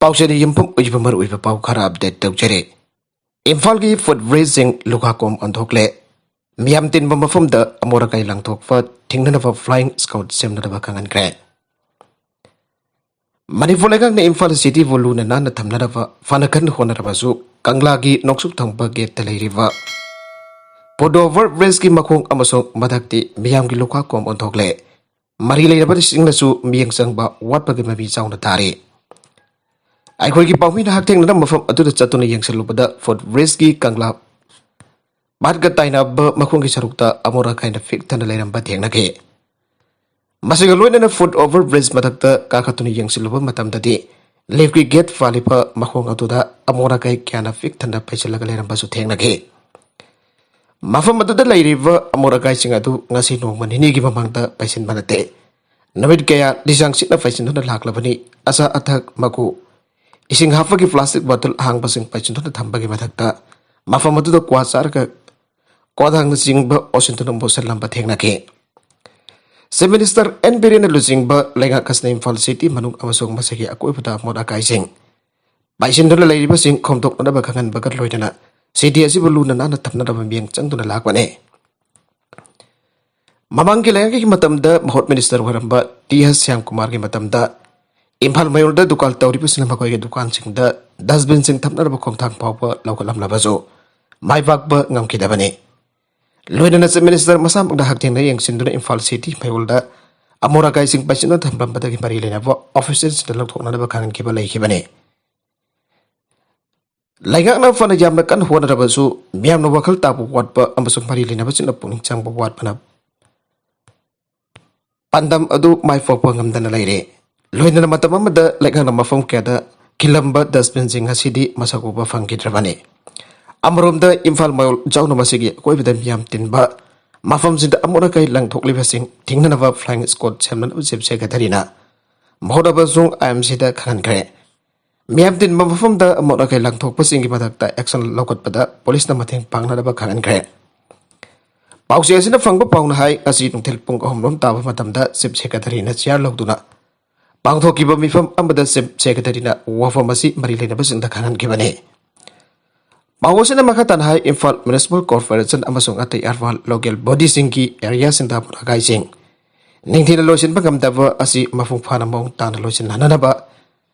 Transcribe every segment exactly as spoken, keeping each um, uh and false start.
ꯄꯥꯎꯆꯦꯗ ꯌꯨꯝꯐꯝ ꯑꯣꯏꯕ ꯃꯔꯨꯑꯣꯏꯕ ꯄꯥꯎ ꯈꯔ ꯑꯞꯗꯦꯠ ꯇꯧꯖꯔꯤ꯫ ꯏꯝꯐꯥꯜꯒꯤ ꯐꯨꯠ ꯕ꯭ꯔꯤꯖꯁꯤꯡ ꯂꯨꯈꯥ ꯀꯣꯝ ꯑꯣꯟꯊꯣꯛꯂꯦ꯫ ꯃꯤꯌꯥꯝ ꯇꯤꯟꯕ ꯃꯐꯝꯗ ꯑꯃꯣꯠ ꯑꯀꯥꯏ ꯂꯪꯊꯣꯛꯄ ꯊꯤꯡꯅꯅꯕ ꯐ꯭ꯂꯥꯏꯡ ꯁ꯭ꯀꯣꯠ ꯁꯦꯝꯅꯅꯕ ꯈꯪꯍꯟꯈ꯭ꯔꯦ꯫ ꯃꯅꯤꯄꯨꯔ ꯂꯩꯉꯥꯛꯅ ꯏꯝꯐꯥꯜ ꯁꯤꯇꯤꯕꯨ ꯂꯨꯅ ꯅꯥꯟꯅ ꯊꯝꯅꯅꯕ ꯐꯅ ꯀꯟꯅ ꯍꯣꯠꯅꯔꯕꯁꯨ, ꯀꯪꯂꯥꯒꯤ ꯅꯣꯡꯆꯨꯞ ꯊꯪꯕ ꯒꯦꯠꯇ ꯂꯩꯔꯤꯕ ꯐꯨꯠ ꯑꯣꯚꯔ ꯕ꯭ꯔꯤꯖꯀꯤ ꯃꯈꯣꯡ ꯑꯃꯁꯨꯡ ꯃꯊꯛꯇꯤ ꯃꯤꯌꯥꯝꯒꯤ ꯂꯨꯈꯥ ꯀꯣꯝ ꯑꯣꯟꯊꯣꯛꯂꯦ꯫ ꯃꯔꯤ ꯂꯩꯅꯕꯁꯤꯡꯅꯁꯨ ꯃꯤꯠꯌꯦꯡ ꯆꯪꯕ ꯋꯥꯠꯄꯒꯤ ꯃꯃꯤ ꯆꯥꯎꯅ ꯇꯥꯔꯤ꯫ ꯑꯩꯈꯣꯏꯒꯤ ꯄꯥꯎꯃꯤꯅ ꯍꯛꯊꯦꯡꯅꯅ ꯃꯐꯝ ꯑꯗꯨꯗ ꯆꯠꯇꯨꯅ ꯌꯦꯡꯁꯤꯜꯂꯨꯕꯗ, ꯐꯨꯠ ꯕ꯭ꯔꯤꯖꯀꯤ ꯀꯪꯂꯥ ꯃꯥꯠꯀ ꯇꯥꯏꯅꯕ ꯃꯈꯣꯡꯒꯤ ꯁꯔꯨꯛꯇ ꯑꯃꯣꯠ ꯑꯀꯥꯏꯅ ꯄꯤꯛ ꯊꯟꯅ ꯂꯩꯔꯝꯕ ꯊꯦꯡꯅꯈꯤ꯫ ꯃꯁꯤꯒ ꯂꯣꯏꯅꯅ ꯐꯨꯠ ꯑꯣꯚꯔ ꯕ꯭ꯔꯤꯖ ꯃꯊꯛꯇ ꯀꯥꯈꯠꯇꯨꯅ ꯌꯦꯡꯁꯤꯜꯂꯨꯕ ꯃꯇꯝꯗꯗꯤ, ꯂꯤꯐꯀꯤ ꯒꯦꯠ ꯄꯥꯜꯂꯤꯕ ꯃꯈꯣꯡ ꯑꯗꯨꯗ ꯑꯃꯣꯠ ꯑꯀꯥꯏ ꯀꯌꯥꯅ ꯄꯤꯛ ꯊꯟꯅ ꯄꯩꯁꯤꯜꯂꯒ ꯂꯩꯔꯝꯕꯁꯨ ꯊꯦꯡꯅꯈꯤ꯫ ꯃꯐꯝ ꯑꯗꯨꯗ ꯂꯩꯔꯤꯕ ꯑꯃꯣꯠ ꯑꯀꯥꯏꯁꯤꯡ ꯑꯗꯨ ꯉꯁꯤ ꯅꯣꯡꯃ ꯅꯤꯅꯤꯒꯤ ꯃꯃꯥꯡꯗ ꯄꯩꯁꯤꯟꯕ ꯅꯠꯇꯦ꯫ ꯅꯨꯃꯤꯠ ꯀꯌꯥ ꯂꯤꯁꯥꯡ ꯁꯤꯠꯅ ꯄꯩꯁꯤꯟꯗꯨꯅ ꯂꯥꯛꯂꯕꯅꯤ꯫ ꯑꯆꯥ ꯑꯊꯛ, ꯃꯀꯨ, ꯏꯁꯤꯡ ꯍꯥꯞꯄꯒꯤ ꯄ꯭ꯂꯥꯁꯇꯤꯛ ꯕꯣꯇꯜ ꯑꯍꯥꯡꯕꯁꯤꯡ ꯄꯩꯁꯤꯟꯗꯨꯅ ꯊꯝꯕꯒꯤ ꯃꯊꯛꯇ, ꯃꯐꯝ ꯑꯗꯨꯗ ꯀ꯭ꯋꯥ ꯆꯥꯔꯒ ꯀꯣꯟꯊꯥꯡꯅꯆꯤꯡꯕ ꯑꯣꯁꯤꯟꯗꯨꯅ ꯃꯨꯠꯁꯤꯜꯂꯝꯕ ꯊꯦꯡꯅꯈꯤ꯫ ꯆꯤꯐ ꯃꯤꯅꯤꯁꯇꯔ ꯑꯦꯟ ꯕꯤꯔꯦꯟꯅ ꯂꯨꯆꯤꯡꯕ ꯂꯩꯉꯥꯛ ꯑꯁꯤꯅ ꯏꯝꯐꯥꯜ ꯁꯤꯇꯤ ꯃꯅꯨꯡ ꯑꯃꯁꯨꯡ ꯃꯁꯤꯒꯤ ꯑꯀꯣꯏꯕꯗ ꯑꯃꯣꯠ ꯑꯀꯥꯏꯁꯤꯡ ꯄꯥꯏꯁꯤꯟꯗꯨꯅ ꯂꯩꯔꯤꯕꯁꯤꯡ ꯈꯣꯝꯗꯣꯛꯅꯅꯕ ꯈꯪꯍꯟꯕꯒ ꯂꯣꯏꯅꯅ, ꯁꯤꯇꯤ ꯑꯁꯤꯕꯨ ꯂꯨꯅ ꯅꯥꯟꯅ ꯊꯝꯅꯅꯕ ꯃꯤꯠꯌꯦꯡ ꯆꯪꯗꯨꯅ ꯂꯥꯛꯄꯅꯤ꯫ ꯃꯃꯥꯡꯒꯤ ꯂꯩꯉꯥꯛꯀꯤ ꯃꯇꯝꯗ ꯃꯍꯨꯠ ꯃꯤꯅꯤꯁꯇꯔ ꯑꯣꯏꯔꯝꯕ ꯇꯤ ꯑꯦꯁ ꯁ꯭ꯌꯥꯝꯀꯨꯃꯥꯔꯒꯤ ꯃꯇꯝꯗ ꯏꯝꯐꯥꯜ ꯃꯌꯣꯜꯗ ꯗꯨꯀꯥꯟ ꯇꯧꯔꯤꯕꯁꯤꯡꯅ ꯃꯈꯣꯏꯒꯤ ꯗꯨꯀꯥꯟꯁꯤꯡꯗ ꯗꯁꯕꯤꯟꯁꯤꯡ ꯊꯝꯅꯅꯕ ꯈꯣꯡꯊꯥꯡ ꯐꯥꯎꯕ ꯂꯧꯈꯠꯂꯝꯂꯕꯁꯨ, ꯃꯥꯏ ꯄꯥꯛꯄ ꯉꯝꯈꯤꯗꯕꯅꯤ꯫ ꯂꯣꯏꯅꯅ ꯆꯤꯐ ꯃꯤꯅꯤꯁꯇꯔ ꯃꯁꯥꯃꯛꯅ ꯍꯛꯊꯦꯡꯅ ꯌꯦꯡꯁꯤꯟꯗꯨꯅ ꯏꯝꯐꯥꯜ ꯁꯤꯇꯤ ꯃꯌꯣꯜꯗ ꯑꯃꯣꯠ ꯑꯀꯥꯏꯁꯤꯡ ꯄꯩꯁꯤꯟꯗꯨꯅ ꯊꯝꯂꯝꯕꯗꯒꯤ ꯃꯔꯤ ꯂꯩꯅꯕ ꯑꯣꯐꯤꯁꯤꯌꯦꯜꯁꯤꯡꯗ ꯂꯧꯊꯣꯛꯅꯅꯕ ꯈꯪꯍꯟꯈꯤꯕ ꯂꯩꯈꯤꯕꯅꯤ꯫ ꯂꯩꯉꯥꯛꯅ ꯐꯅ ꯌꯥꯝꯅ ꯀꯟꯅ ꯍꯣꯠꯅꯔꯕꯁꯨ, ꯃꯤꯌꯥꯝꯅ ꯋꯥꯈꯜ ꯇꯥꯕ ꯋꯥꯠꯄ ꯑꯃꯁꯨꯡ ꯃꯔꯤ ꯂꯩꯅꯕꯁꯤꯡꯅ ꯄꯨꯛꯅꯤꯡ ꯆꯪꯕ ꯋꯥꯠꯄꯅ ꯄꯥꯟꯗꯝ ꯑꯗꯨ ꯃꯥꯏ ꯄꯥꯛꯄ ꯉꯝꯗꯅ ꯂꯩꯔꯦ꯫ ꯂꯣꯏꯅꯅ ꯃꯇꯝ ꯑꯃꯗ ꯂꯩꯉꯥꯛꯅ ꯃꯐꯝ ꯀꯌꯥꯗ ꯈꯤꯜꯂꯝꯕ ꯗꯁꯕꯤꯟꯁꯤꯡ ꯉꯁꯤꯗꯤ ꯃꯁꯛ ꯎꯕ ꯐꯪꯈꯤꯗ꯭ꯔꯕꯅꯤ꯫ ꯑꯃꯔꯣꯝꯗ, ꯏꯝꯐꯥꯜ ꯃꯌꯣꯜ ꯌꯥꯎꯅ ꯃꯁꯤꯒꯤ ꯑꯀꯣꯏꯕꯗ ꯃꯤꯌꯥꯝ ꯇꯤꯟꯕ ꯃꯐꯝꯁꯤꯡꯗ ꯑꯃꯣꯠ ꯑꯀꯥꯏ ꯂꯪꯊꯣꯛꯂꯤꯕꯁꯤꯡ ꯊꯤꯡꯅꯅꯕ ꯐ꯭ꯂꯥꯏꯡ ꯁ꯭ꯀꯣꯠ ꯁꯦꯝꯅꯅꯕ ꯆꯤꯐ ꯁꯦꯀ꯭ꯔꯦꯇꯔꯤꯅ ꯃꯍꯨꯠ ꯑꯃꯁꯨꯡ ꯑꯥꯏ ꯑꯦꯝ ꯁꯤꯗ ꯈꯪꯍꯟꯈ꯭ꯔꯦ꯫ ꯃꯤꯌꯥꯝ ꯇꯤꯟꯕ ꯃꯐꯝꯗ ꯑꯃꯣꯠ ꯑꯀꯥꯏ ꯂꯪꯊꯣꯛꯄꯁꯤꯡꯒꯤ ꯃꯊꯛꯇ ꯑꯦꯛꯁꯟ ꯂꯧꯈꯠꯄꯗ ꯄꯨꯂꯤꯁꯅ ꯃꯇꯦꯡ ꯄꯥꯡꯅꯅꯕ ꯈꯪꯍꯟꯈ꯭ꯔꯦ꯫ ꯄꯥꯎꯆꯦ ꯑꯁꯤꯅ ꯐꯪꯕ ꯄꯥꯎꯅ ꯍꯥꯏ, ꯉꯁꯤ ꯅꯨꯡꯊꯤꯜ ꯄꯨꯡ ꯑꯍꯨꯝ ꯂꯣꯝ ꯇꯥꯕ ꯃꯇꯝꯗ ꯆꯤꯐ ꯁꯦꯀ꯭ꯔꯦꯇꯔꯤꯅ ꯆꯤꯌꯥꯔ ꯂꯧꯗꯨꯅ ꯄꯥꯡꯊꯣꯛꯈꯤꯕ ꯃꯤꯐꯝ ꯑꯃꯗ ꯆꯤꯐ ꯁꯦꯀ꯭ꯔꯦꯇꯔꯤꯅ ꯋꯥꯐꯝ ꯑꯁꯤ ꯃꯔꯤ ꯂꯩꯅꯕꯁꯤꯡꯗ ꯈꯪꯍꯟꯈꯤꯕꯅꯤ꯫ ꯄꯥꯎ ꯑꯁꯤꯅ ꯃꯈꯥ ꯇꯥꯅ ꯍꯥꯏ, ꯏꯝꯐꯥꯜ ꯃ꯭ꯌꯨꯅꯤꯁꯤꯄꯥꯜ ꯀꯣꯔꯄꯣꯔꯦꯁꯟ ꯑꯃꯁꯨꯡ ꯑꯇꯩ ꯑꯔꯕꯥꯟ ꯂꯣꯀꯦꯜ ꯕꯣꯗꯤꯁꯤꯡꯒꯤ ꯑꯦꯔꯤꯌꯥꯁꯤꯡꯗ ꯑꯃꯣꯠ ꯑꯀꯥꯏꯁꯤꯡ ꯅꯤꯡꯊꯤꯅ ꯂꯣꯏꯁꯤꯟꯕ ꯉꯝꯗꯕ ꯑꯁꯤ ꯃꯄꯨꯡ ꯐꯥꯅ ꯃꯑꯣꯡ ꯇꯥꯅ ꯂꯣꯏꯁꯤꯟꯍꯟꯅꯕ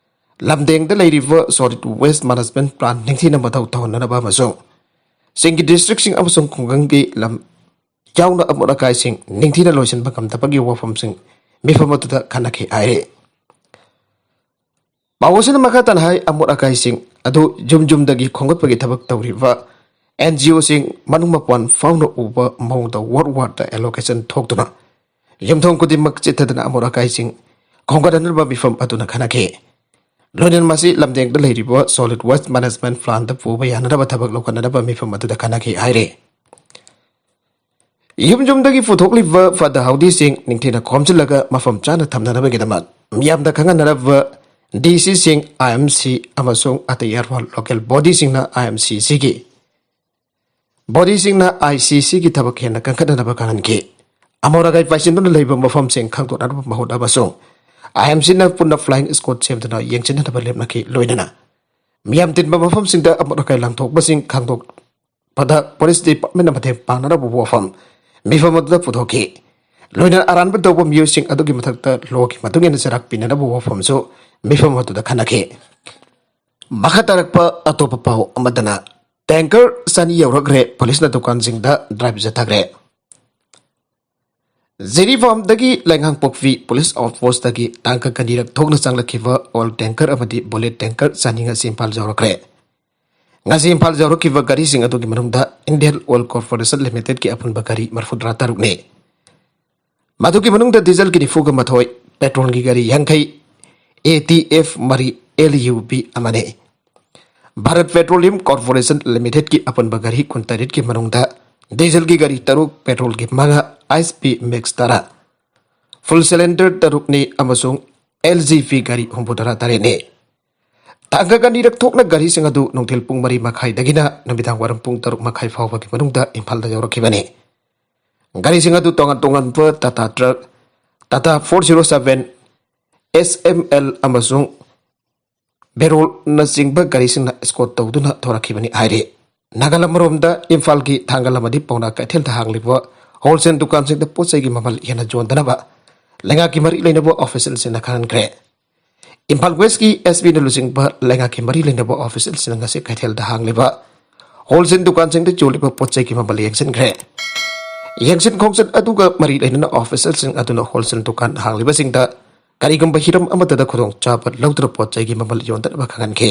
ꯂꯝꯗꯦꯡꯗ ꯂꯩꯔꯤꯕ ꯁꯣꯂꯤꯗ ꯋꯦꯁ ꯃꯦꯅꯦꯖꯃꯦꯟ ꯄ꯭ꯂꯥꯟ ꯅꯤꯡꯊꯤꯅ ꯃꯊꯧ ꯇꯧꯍꯟꯅꯕ ꯑꯃꯁꯨꯡ ꯆꯤꯡꯒꯤ ꯗꯤꯁꯇ꯭ꯔꯤꯛꯁꯤꯡ ꯑꯃꯁꯨꯡ ꯈꯨꯡꯒꯪꯒꯤ ꯂꯝ ꯌꯥꯎꯅ ꯑꯃꯣꯠ ꯑꯀꯥꯏꯁꯤꯡ ꯅꯤꯡꯊꯤꯅ ꯂꯣꯏꯁꯤꯟꯕ ꯉꯝꯗꯕꯒꯤ ꯋꯥꯐꯝꯁꯤꯡ ꯃꯤꯐꯝ ꯑꯗꯨꯗ ꯈꯟꯅꯈꯤ ꯍꯥꯏꯔꯤ꯫ ꯄꯥꯎ ꯑꯁꯤꯅ ꯃꯈꯥ ꯇꯥꯅ ꯍꯥꯏ, ꯑꯃꯣꯠ ꯑꯀꯥꯏꯁꯤꯡ ꯑꯗꯨ ꯌꯨꯝ ꯌꯨꯝꯗꯒꯤ ꯈꯣꯝꯒꯠꯄꯒꯤ ꯊꯕꯛ ꯇꯧꯔꯤꯕ ꯑꯦꯟ ꯖꯤ ꯑꯣꯁꯤꯡ ꯃꯅꯨꯡ ꯃꯄꯥꯟ ꯐꯥꯎꯅ ꯎꯕ ꯃꯑꯣꯡꯗ ꯋꯥꯔꯗ ꯋꯥꯔꯗꯇ ꯑꯦꯂꯣꯀꯦꯁꯟ ꯊꯣꯛꯇꯨꯅ ꯌꯨꯝꯊꯣꯡ ꯈꯨꯗꯤꯡꯃꯛ ꯆꯤꯠꯊꯗꯅ ꯑꯃꯣꯠ ꯑꯀꯥꯏꯁꯤꯡ ꯈꯣꯝꯒꯠꯅꯅꯕ ꯃꯤꯐꯝ ꯑꯗꯨꯅ ꯈꯟꯅꯈꯤ꯫ ꯂꯣꯏꯅꯅ ꯃꯁꯤ ꯂꯝꯗꯦꯡꯗ ꯂꯩꯔꯤꯕ ꯁꯣꯂꯤꯗ ꯋꯦꯁ ꯃꯦꯅꯦꯖꯃꯦꯟ ꯄ꯭ꯂꯥꯟꯗ ꯄꯨꯕ ꯌꯥꯅꯅꯕ ꯊꯕꯛ ꯂꯧꯈꯠꯅꯅꯕ ꯃꯤꯐꯝ ꯑꯗꯨꯗ ꯈꯟꯅꯈꯤ ꯍꯥꯏꯔꯤ꯫ ꯌꯨꯝ ꯌꯨꯝꯗꯒꯤ ꯄꯨꯊꯣꯛꯂꯤꯕ ꯐꯠꯇ ꯍꯥꯎꯗꯤꯁꯤꯡ ꯅꯤꯡꯊꯤꯅ ꯈꯣꯝꯖꯤꯜꯂꯒ ꯃꯐꯝ ꯆꯥꯅ ꯊꯝꯅꯅꯕꯒꯤꯗꯃꯛ ꯃꯤꯌꯥꯝꯗ ꯈꯪꯍꯟꯅꯅꯕ ꯗꯤ ꯁꯤꯁꯤꯡ, ꯑꯥꯏ ꯑꯦꯝ ꯁꯤ ꯑꯃꯁꯨꯡ ꯑꯇꯩ ꯑꯔꯕꯥꯟ ꯂꯣꯀꯦꯜ ꯕꯣꯗꯤꯁꯤꯡꯅ ꯑꯥꯏ ꯑꯦꯝ ꯁꯤ ꯁꯤꯒꯤ ꯕꯣꯗꯤꯁꯤꯡꯅ ꯑꯥꯏ ꯁꯤ ꯁꯤꯒꯤ ꯊꯕꯛ ꯍꯦꯟꯅ ꯀꯟꯈꯠꯅꯅꯕ ꯈꯪꯍꯟꯈꯤ꯫ ꯑꯃꯣꯠ ꯑꯀꯥꯏ ꯄꯥꯏꯁꯤꯟꯗꯨꯅ ꯂꯩꯕ ꯃꯐꯝꯁꯤꯡ ꯈꯪꯗꯣꯛꯅꯅꯕ ꯃꯍꯨꯠ ꯑꯃꯁꯨꯡ ꯑꯥꯏ ꯑꯦꯝ ꯁꯤꯅ ꯄꯨꯟꯅ ꯐ꯭ꯂꯥꯏꯡ ꯁ꯭ꯀꯣꯗ ꯁꯦꯝꯗꯨꯅ ꯌꯦꯡꯁꯤꯟꯅꯅꯕ ꯂꯦꯞꯅꯈꯤ꯫ ꯂꯣꯏꯅꯅ ꯃꯤꯌꯥꯝ ꯇꯤꯟꯕ ꯃꯐꯝꯁꯤꯡꯗ ꯑꯃꯣꯠ ꯑꯀꯥꯏ ꯂꯪꯊꯣꯛꯄꯁꯤꯡ ꯈꯪꯗꯣꯛꯄꯗ ꯄꯨꯂꯤꯁ ꯗꯤꯄꯥꯔꯠꯃꯦꯟꯅ ꯃꯇꯦꯡ ꯄꯥꯡꯅꯅꯕ ꯋꯥꯐꯝ ꯃꯤꯐꯝ ꯑꯗꯨꯗ ꯄꯨꯊꯣꯛꯈꯤ꯫ ꯂꯣꯏꯅꯅ ꯑꯔꯥꯟꯕ ꯇꯧꯕ ꯃꯤꯑꯣꯏꯁꯤꯡ ꯑꯗꯨꯒꯤ ꯃꯊꯛꯇ ꯂꯣꯒꯤ ꯃꯇꯨꯡ ꯏꯟꯅ ꯆꯩꯔꯥꯛ ꯄꯤꯅꯅꯕ ꯋꯥꯐꯝꯁꯨ ꯃꯤꯐꯝ ꯑꯗꯨꯗ ꯈꯟꯅꯈꯤ꯫ ꯃꯈꯥ ꯇꯥꯔꯛꯄ ꯑꯇꯣꯞꯄ ꯄꯥꯎ ꯑꯃꯗꯅ, ꯇꯦꯡꯀꯔ ꯆꯅꯤ ꯌꯧꯔꯛꯈ꯭ꯔꯦ, ꯄꯨꯂꯤꯁꯅ ꯗꯨꯀꯥꯟꯁꯤꯡꯗ ꯗ꯭ꯔꯥꯏꯚ ꯆꯠꯊꯈ꯭ꯔꯦ꯫ ꯖꯤꯔꯤꯕꯥꯝꯗꯒꯤ ꯂꯩꯉꯥꯡꯄꯣꯛꯄꯤ ꯄꯨꯂꯤꯁ ꯑꯥꯎꯠꯄꯣꯁꯇꯒꯤ ꯇꯥꯡꯀꯛ ꯑꯅꯤꯔꯛ ꯊꯣꯛꯅ ꯆꯪꯂꯛꯈꯤꯕ ꯑꯣꯏꯜ ꯇꯦꯡꯀꯔ ꯑꯃꯗꯤ ꯕꯨꯂꯦꯠ ꯇꯦꯡꯀꯔ ꯆꯅꯤ ꯉꯁꯤ ꯏꯝꯐꯥꯜ ꯌꯧꯔꯛꯈ꯭ꯔꯦ꯫ ꯉꯁꯤ ꯏꯝꯐꯥꯜ ꯌꯧꯔꯛꯈꯤꯕ ꯒꯥꯔꯤꯁꯤꯡ ꯑꯗꯨꯒꯤ ꯃꯅꯨꯡꯗ ꯏꯟꯗꯤꯌꯟ ꯑꯣꯏꯜ ꯀꯣꯔꯄꯣꯔꯦꯁꯟ ꯂꯤꯃꯤꯇꯦꯗꯀꯤ ꯑꯄꯨꯟꯕ ꯒꯥꯔꯤ ꯃꯔꯤꯐꯨꯇꯔꯥ ꯇꯔꯨꯛꯅꯤ꯫ ꯃꯗꯨꯒꯤ ꯃꯅꯨꯡꯗ ꯗꯤꯖꯜꯒꯤ ꯅꯤꯐꯨꯒ ꯃꯥꯊꯣꯏ, ꯄꯦꯇ꯭ꯔꯣꯜꯒꯤ ꯒꯥꯔꯤ ꯌꯥꯡꯈꯩ, ꯑꯦ ꯇꯤ ꯑꯦꯐ ꯃꯔꯤ, ꯑꯦꯜ ꯌꯨ ꯕꯤ ꯑꯃꯅꯤ꯫ ꯚꯥꯔꯠ ꯄꯦꯇ꯭ꯔꯣꯂꯤꯌꯝ ꯀꯣꯔꯄꯣꯔꯦꯁꯟ ꯂꯤꯃꯤꯇꯦꯗꯀꯤ ꯑꯄꯨꯟꯕ ꯒꯥꯔꯤ ꯀꯨꯟꯇꯔꯦꯠꯀꯤ ꯃꯅꯨꯡꯗ ꯗꯤꯖꯜꯒꯤ ꯒꯥꯔꯤ ꯇꯔꯨꯛ, ꯄꯦꯇ꯭ꯔꯣꯜꯒꯤ ꯃꯉꯥ, ꯑꯥꯏꯁ ꯄꯤ ꯃꯤꯛꯁ ꯇꯔꯥ, ꯐꯨꯜ ꯁꯤꯂꯤꯟꯗꯔ ꯇꯔꯨꯛꯅꯤ ꯑꯃꯁꯨꯡ ꯑꯦꯜ ꯖꯤ ꯄꯤ ꯒꯥꯔꯤ ꯍꯨꯝꯐꯨꯇꯔꯥ ꯇꯔꯦꯠꯅꯤ꯫ ꯇꯥꯡꯀꯛ ꯑꯅꯤꯔꯛ ꯊꯣꯛꯅ ꯒꯥꯔꯤꯁꯤꯡ ꯑꯗꯨ ꯅꯨꯡꯊꯤꯜ ꯄꯨꯡ ꯃꯔꯤ ꯃꯈꯥꯏꯗꯒꯤꯅ ꯅꯨꯃꯤꯗꯥꯡ ꯋꯥꯏꯔꯝ ꯄꯨꯡ ꯇꯔꯨꯛ ꯃꯈꯥꯏ ꯐꯥꯎꯕꯒꯤ ꯃꯅꯨꯡꯗ ꯏꯝꯐꯥꯜꯗ ꯌꯧꯔꯛꯈꯤꯕꯅꯤ꯫ ꯒꯥꯔꯤꯁꯤꯡ ꯑꯗꯨ ꯇꯣꯉꯥꯟ ꯇꯣꯉꯥꯟꯕ Tata truck, Tata four zero seven, S M L ꯑꯃꯁꯨꯡ ꯕꯦꯔꯣꯜꯅꯆꯤꯡꯕ ꯒꯥꯔꯤꯁꯤꯡꯅ ꯏꯁꯀꯣꯔꯠ ꯇꯧꯗꯨꯅ ꯊꯧꯔꯛꯈꯤꯕꯅꯤ ꯍꯥꯏꯔꯤ꯫ ꯅꯥꯒꯥꯂꯝ ꯑꯃꯔꯣꯝꯗ ꯏꯝꯐꯥꯜꯒꯤ ꯊꯥꯡꯒ ꯑꯃꯗꯤ ꯄꯥꯎꯅꯥ ꯀꯩꯊꯦꯜꯗ ꯍꯥꯡꯂꯤꯕ ꯍꯣꯜꯁꯦꯜ ꯗꯨꯀꯥꯟꯁꯤꯡꯗ ꯄꯣꯠ ꯆꯩꯒꯤ ꯃꯃꯜ ꯍꯦꯟꯅ ꯌꯣꯟꯗꯅꯕ ꯂꯩꯉꯥꯛꯀꯤ ꯃꯔꯤ ꯂꯩꯅꯕ ꯑꯣꯐꯤꯁꯤꯌꯦꯜꯁꯤꯡꯅ ꯈꯪꯍꯟꯈ꯭ꯔꯦ꯫ ꯏꯝꯐꯥꯜ ꯋꯦꯁꯀꯤ ꯑꯦꯁ ꯄꯤꯅ ꯂꯨꯆꯤꯡꯕ ꯂꯩꯉꯥꯛꯀꯤ ꯃꯔꯤ ꯂꯩꯅꯕ ꯑꯣꯐꯤꯁꯤꯌꯦꯜꯁꯤꯡꯅ ꯉꯁꯤ ꯀꯩꯊꯦꯜꯗ ꯍꯥꯡꯂꯤꯕ ꯍꯣꯜꯁꯦꯜ ꯗꯨꯀꯥꯟꯁꯤꯡꯗ ꯌꯣꯜꯂꯤꯕ ꯄꯣꯠ ꯆꯩꯒꯤ ꯃꯃꯜ ꯌꯦꯡꯁꯤꯟꯈ꯭ꯔꯦ꯫ ꯌꯦꯡꯁꯤꯟ ꯈꯣꯡꯖꯤꯟ ꯑꯗꯨꯒ ꯃꯔꯤ ꯂꯩꯅꯅ ꯑꯣꯐꯤꯁꯤꯌꯦꯜꯁꯤꯡ ꯑꯗꯨꯅ ꯍꯣꯜꯁꯦꯜ ꯗꯨꯀꯥꯟ ꯍꯥꯡꯂꯤꯕꯁꯤꯡꯗ ꯀꯔꯤꯒꯨꯝꯕ ꯍꯤꯔꯝ ꯑꯃꯠꯇꯗ ꯈꯨꯗꯣꯡꯆꯥꯕ ꯂꯧꯗꯨꯅ ꯄꯣꯠ ꯆꯩꯒꯤ ꯃꯃꯜ ꯌꯣꯟꯗꯅꯕ ꯈꯪꯍꯟꯈꯤ꯫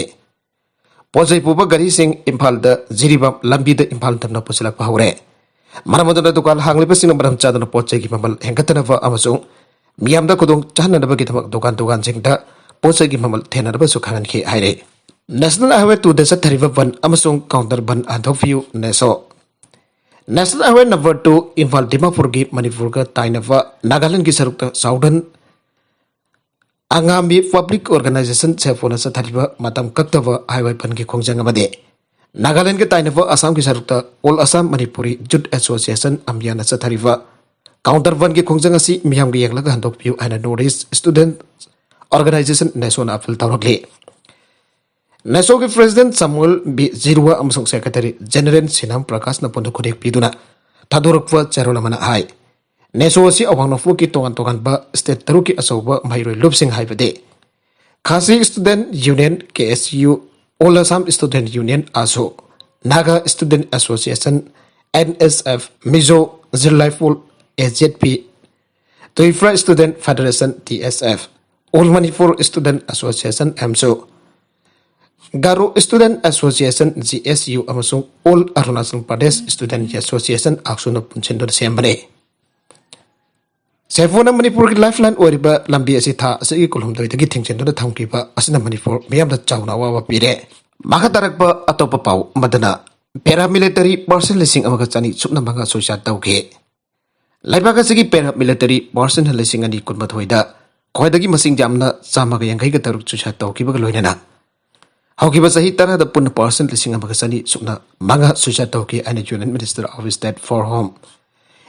ꯄꯣꯠ ꯆꯩ ꯄꯨꯕ ꯒꯥꯔꯤꯁꯤꯡ ꯏꯝꯐꯥꯜꯗ ꯖꯤꯔꯤꯕꯥꯝ ꯂꯝꯕꯤꯗ ꯏꯝꯐꯥꯜ ꯇꯝꯅ ꯄꯨꯁꯤꯜꯂꯛꯄ ꯍꯧꯔꯦ꯫ ꯃꯔꯝ ꯑꯗꯨꯅ ꯗꯨꯀꯥꯟ ꯍꯥꯡꯂꯤꯕꯁꯤꯡꯅ ꯃꯔꯝ ꯆꯥꯗꯅ ꯄꯣꯠ ꯆꯩꯒꯤ ꯃꯃꯜ ꯍꯦꯟꯒꯠꯇꯅꯕ ꯑꯃꯁꯨꯡ ꯃꯤꯌꯥꯝꯗ ꯈꯨꯗꯣꯡ ꯆꯥꯍꯟꯅꯅꯕꯒꯤꯗꯃꯛ ꯗꯨꯀꯥꯟ ꯗꯨꯀꯥꯟꯁꯤꯡꯗ ꯄꯣꯠ ꯆꯩꯒꯤ ꯃꯃꯜ ꯊꯦꯟꯅꯅꯕꯁꯨ ꯈꯪꯍꯟꯈꯤ ꯍꯥꯏꯔꯤ꯫ ꯅꯦꯁꯅꯦꯜ ꯍꯥꯏꯋꯦ ꯇꯨꯗ ꯆꯠꯊꯔꯤꯕ ꯕꯟ ꯑꯃꯁꯨꯡ ꯀꯥꯎꯟꯇꯔ ꯕꯟ ꯍꯟꯗꯣꯛꯄꯤꯌꯨ, NESO. National highway number two Imphal ꯗꯤꯃꯥꯄꯨꯔꯒꯤ ꯃꯅꯤꯄꯨꯔꯒ ꯇꯥꯏꯅꯕ ꯅꯥꯒꯥꯂꯦꯟꯗꯒꯤ ꯁꯔꯨꯛꯇ ꯆꯥꯎꯗꯟ ꯑꯉꯥꯃꯤ ꯄꯕ꯭ꯂꯤꯛ ꯑꯣꯔꯒꯅꯥꯏꯖꯦꯁꯟ ꯁꯦꯐꯣꯅ ꯆꯠꯊꯔꯤꯕ ꯃꯇꯝ ꯀꯛꯇꯕ ꯍꯥꯏꯋꯦ ꯕꯟꯒꯤ ꯈꯣꯡꯖꯪ ꯑꯃꯗꯤ ꯅꯥꯒꯥꯂꯦꯟꯗꯒ ꯇꯥꯏꯅꯕ ꯑꯁꯥꯝꯒꯤ ꯁꯔꯨꯛꯇ all Assam Manipuri youth association ꯑꯃꯤꯌꯥꯅ ꯆꯠꯊꯔꯤꯕ ꯀꯥꯎꯟꯇꯔ ꯕꯟꯒꯤ ꯈꯣꯡꯖꯪ ꯑꯁꯤ ꯃꯤꯌꯥꯝꯒꯤ ꯌꯦꯡꯂꯒ ꯍꯟꯗꯣꯛꯄꯤꯌꯨ ꯍꯥꯏꯅ ꯅꯣꯔꯠ ꯏꯁ ꯁ꯭ꯇꯨꯗꯦꯟꯠ ꯑꯣꯔꯒꯅꯥꯏꯖꯦꯁꯟ, ꯅꯦꯁꯣꯅ ꯑꯄꯤꯜ ꯇꯧꯔꯛꯂꯤ꯫ ꯅꯦꯁꯣꯒꯤ ꯄ꯭ꯔꯦꯁꯤꯗꯦꯟꯠ ꯁꯥꯃꯨꯑꯦꯜ ꯕꯤ ꯖꯤꯔꯨꯋꯥ ꯑꯃꯁꯨꯡ ꯁꯦꯀ꯭ꯔꯦꯇꯔꯤ ꯖꯦꯅꯦꯔꯦꯜ ꯁꯤꯅꯥꯝ ꯄ꯭ꯔꯀꯥꯁꯅ ꯄꯨꯟꯅ ꯈꯨꯗꯦꯛ ꯄꯤꯗꯨꯅ ꯊꯥꯗꯣꯔꯛꯄ ꯆꯦꯔꯣꯜ ꯑꯃꯅ ꯍꯥꯏ, ꯅꯦꯁꯣ ꯑꯁꯤ ꯑꯋꯥꯡ ꯅꯣꯡꯄꯣꯛꯀꯤ ꯇꯣꯉꯥꯟ ꯇꯣꯉꯥꯟꯕ ꯁ꯭ꯇꯦꯠ ꯇꯔꯨꯛꯀꯤ ꯑꯆꯧꯕ ꯃꯍꯩꯔꯣꯏ ꯂꯨꯞꯁꯤꯡ ꯍꯥꯏꯕꯗꯤ Khasi student union, K S U, all Assam student union, AASU, Naga student association, N S F, Mizo, ꯖꯤꯜ ꯔꯥꯏꯐꯜ, A Z P, Tripura student federation, T S F, all Manipur student association, AMSU, Garo student association, G S U, ꯑꯃꯁꯨꯡ all Arunachal Pradesh student association, ꯑꯥꯛꯁꯨꯅ ꯄꯨꯟꯁꯤꯟꯗꯨꯅ ꯁꯦꯝꯕꯅꯤ꯫ ꯁꯦꯐꯣꯅ ꯃꯅꯤꯄꯨꯔꯒꯤ ꯂꯥꯏꯐꯂꯥꯏꯟ ꯑꯣꯏꯔꯤꯕ ꯂꯝꯕꯤ ꯑꯁꯤ ꯊꯥ ꯑꯁꯤꯒꯤ ꯀꯨꯟꯍꯨꯝꯗꯣꯏꯗꯒꯤ ꯊꯤꯡꯖꯤꯟꯗꯨꯅ ꯊꯝꯈꯤꯕ ꯑꯁꯤꯅ ꯃꯅꯤꯄꯨꯔ ꯃꯤꯌꯥꯝꯗ ꯆꯥꯎꯅ ꯑꯋꯥꯕ ꯄꯤꯔꯦ꯫ ꯃꯈꯥ ꯇꯥꯔꯛꯄ ꯑꯇꯣꯞꯄ ꯄꯥꯎ ꯑꯃꯗꯅ, ꯄꯦꯔꯥꯃꯤꯂꯤꯇꯔꯤ ꯄꯥꯔꯁꯟ ꯂꯤꯁꯤꯡ ꯑꯃꯒ ꯆꯅꯤ ꯁꯨꯞꯅ ꯃꯉꯥ ꯁꯨꯏꯁꯥꯏꯗ ꯇꯧꯈꯤ꯫ ꯂꯩꯕꯥꯛ ꯑꯁꯤꯒꯤ ꯄꯦꯔꯥꯃꯤꯂꯤꯇꯔꯤ ꯄꯥꯔꯁꯟ ꯂꯤꯁꯤꯡ ꯑꯅꯤ ꯀꯨꯟꯃꯥꯊꯣꯏꯗ ꯈ꯭ꯋꯥꯏꯗꯒꯤ ꯃꯁꯤꯡ ꯌꯥꯝꯅ ꯆꯥꯝꯃꯒ ꯌꯥꯡꯈꯩꯒ ꯇꯔꯨꯛ ꯁꯨꯏꯁꯥꯏꯗ ꯇꯧꯈꯤꯕꯒ ꯂꯣꯏꯅꯅ ꯍꯧꯈꯤꯕ ꯆꯍꯤ ꯇꯔꯥꯗ ꯄꯨꯟꯅ ꯄꯥꯔꯁꯟ ꯂꯤꯁꯤꯡ ꯑꯃꯒ ꯆꯅꯤ ꯁꯨꯞꯅ ꯃꯉꯥ ꯁꯨꯏꯁꯥꯏꯗ ꯇꯧꯈꯤ ꯍꯥꯏꯅ union minister of state for home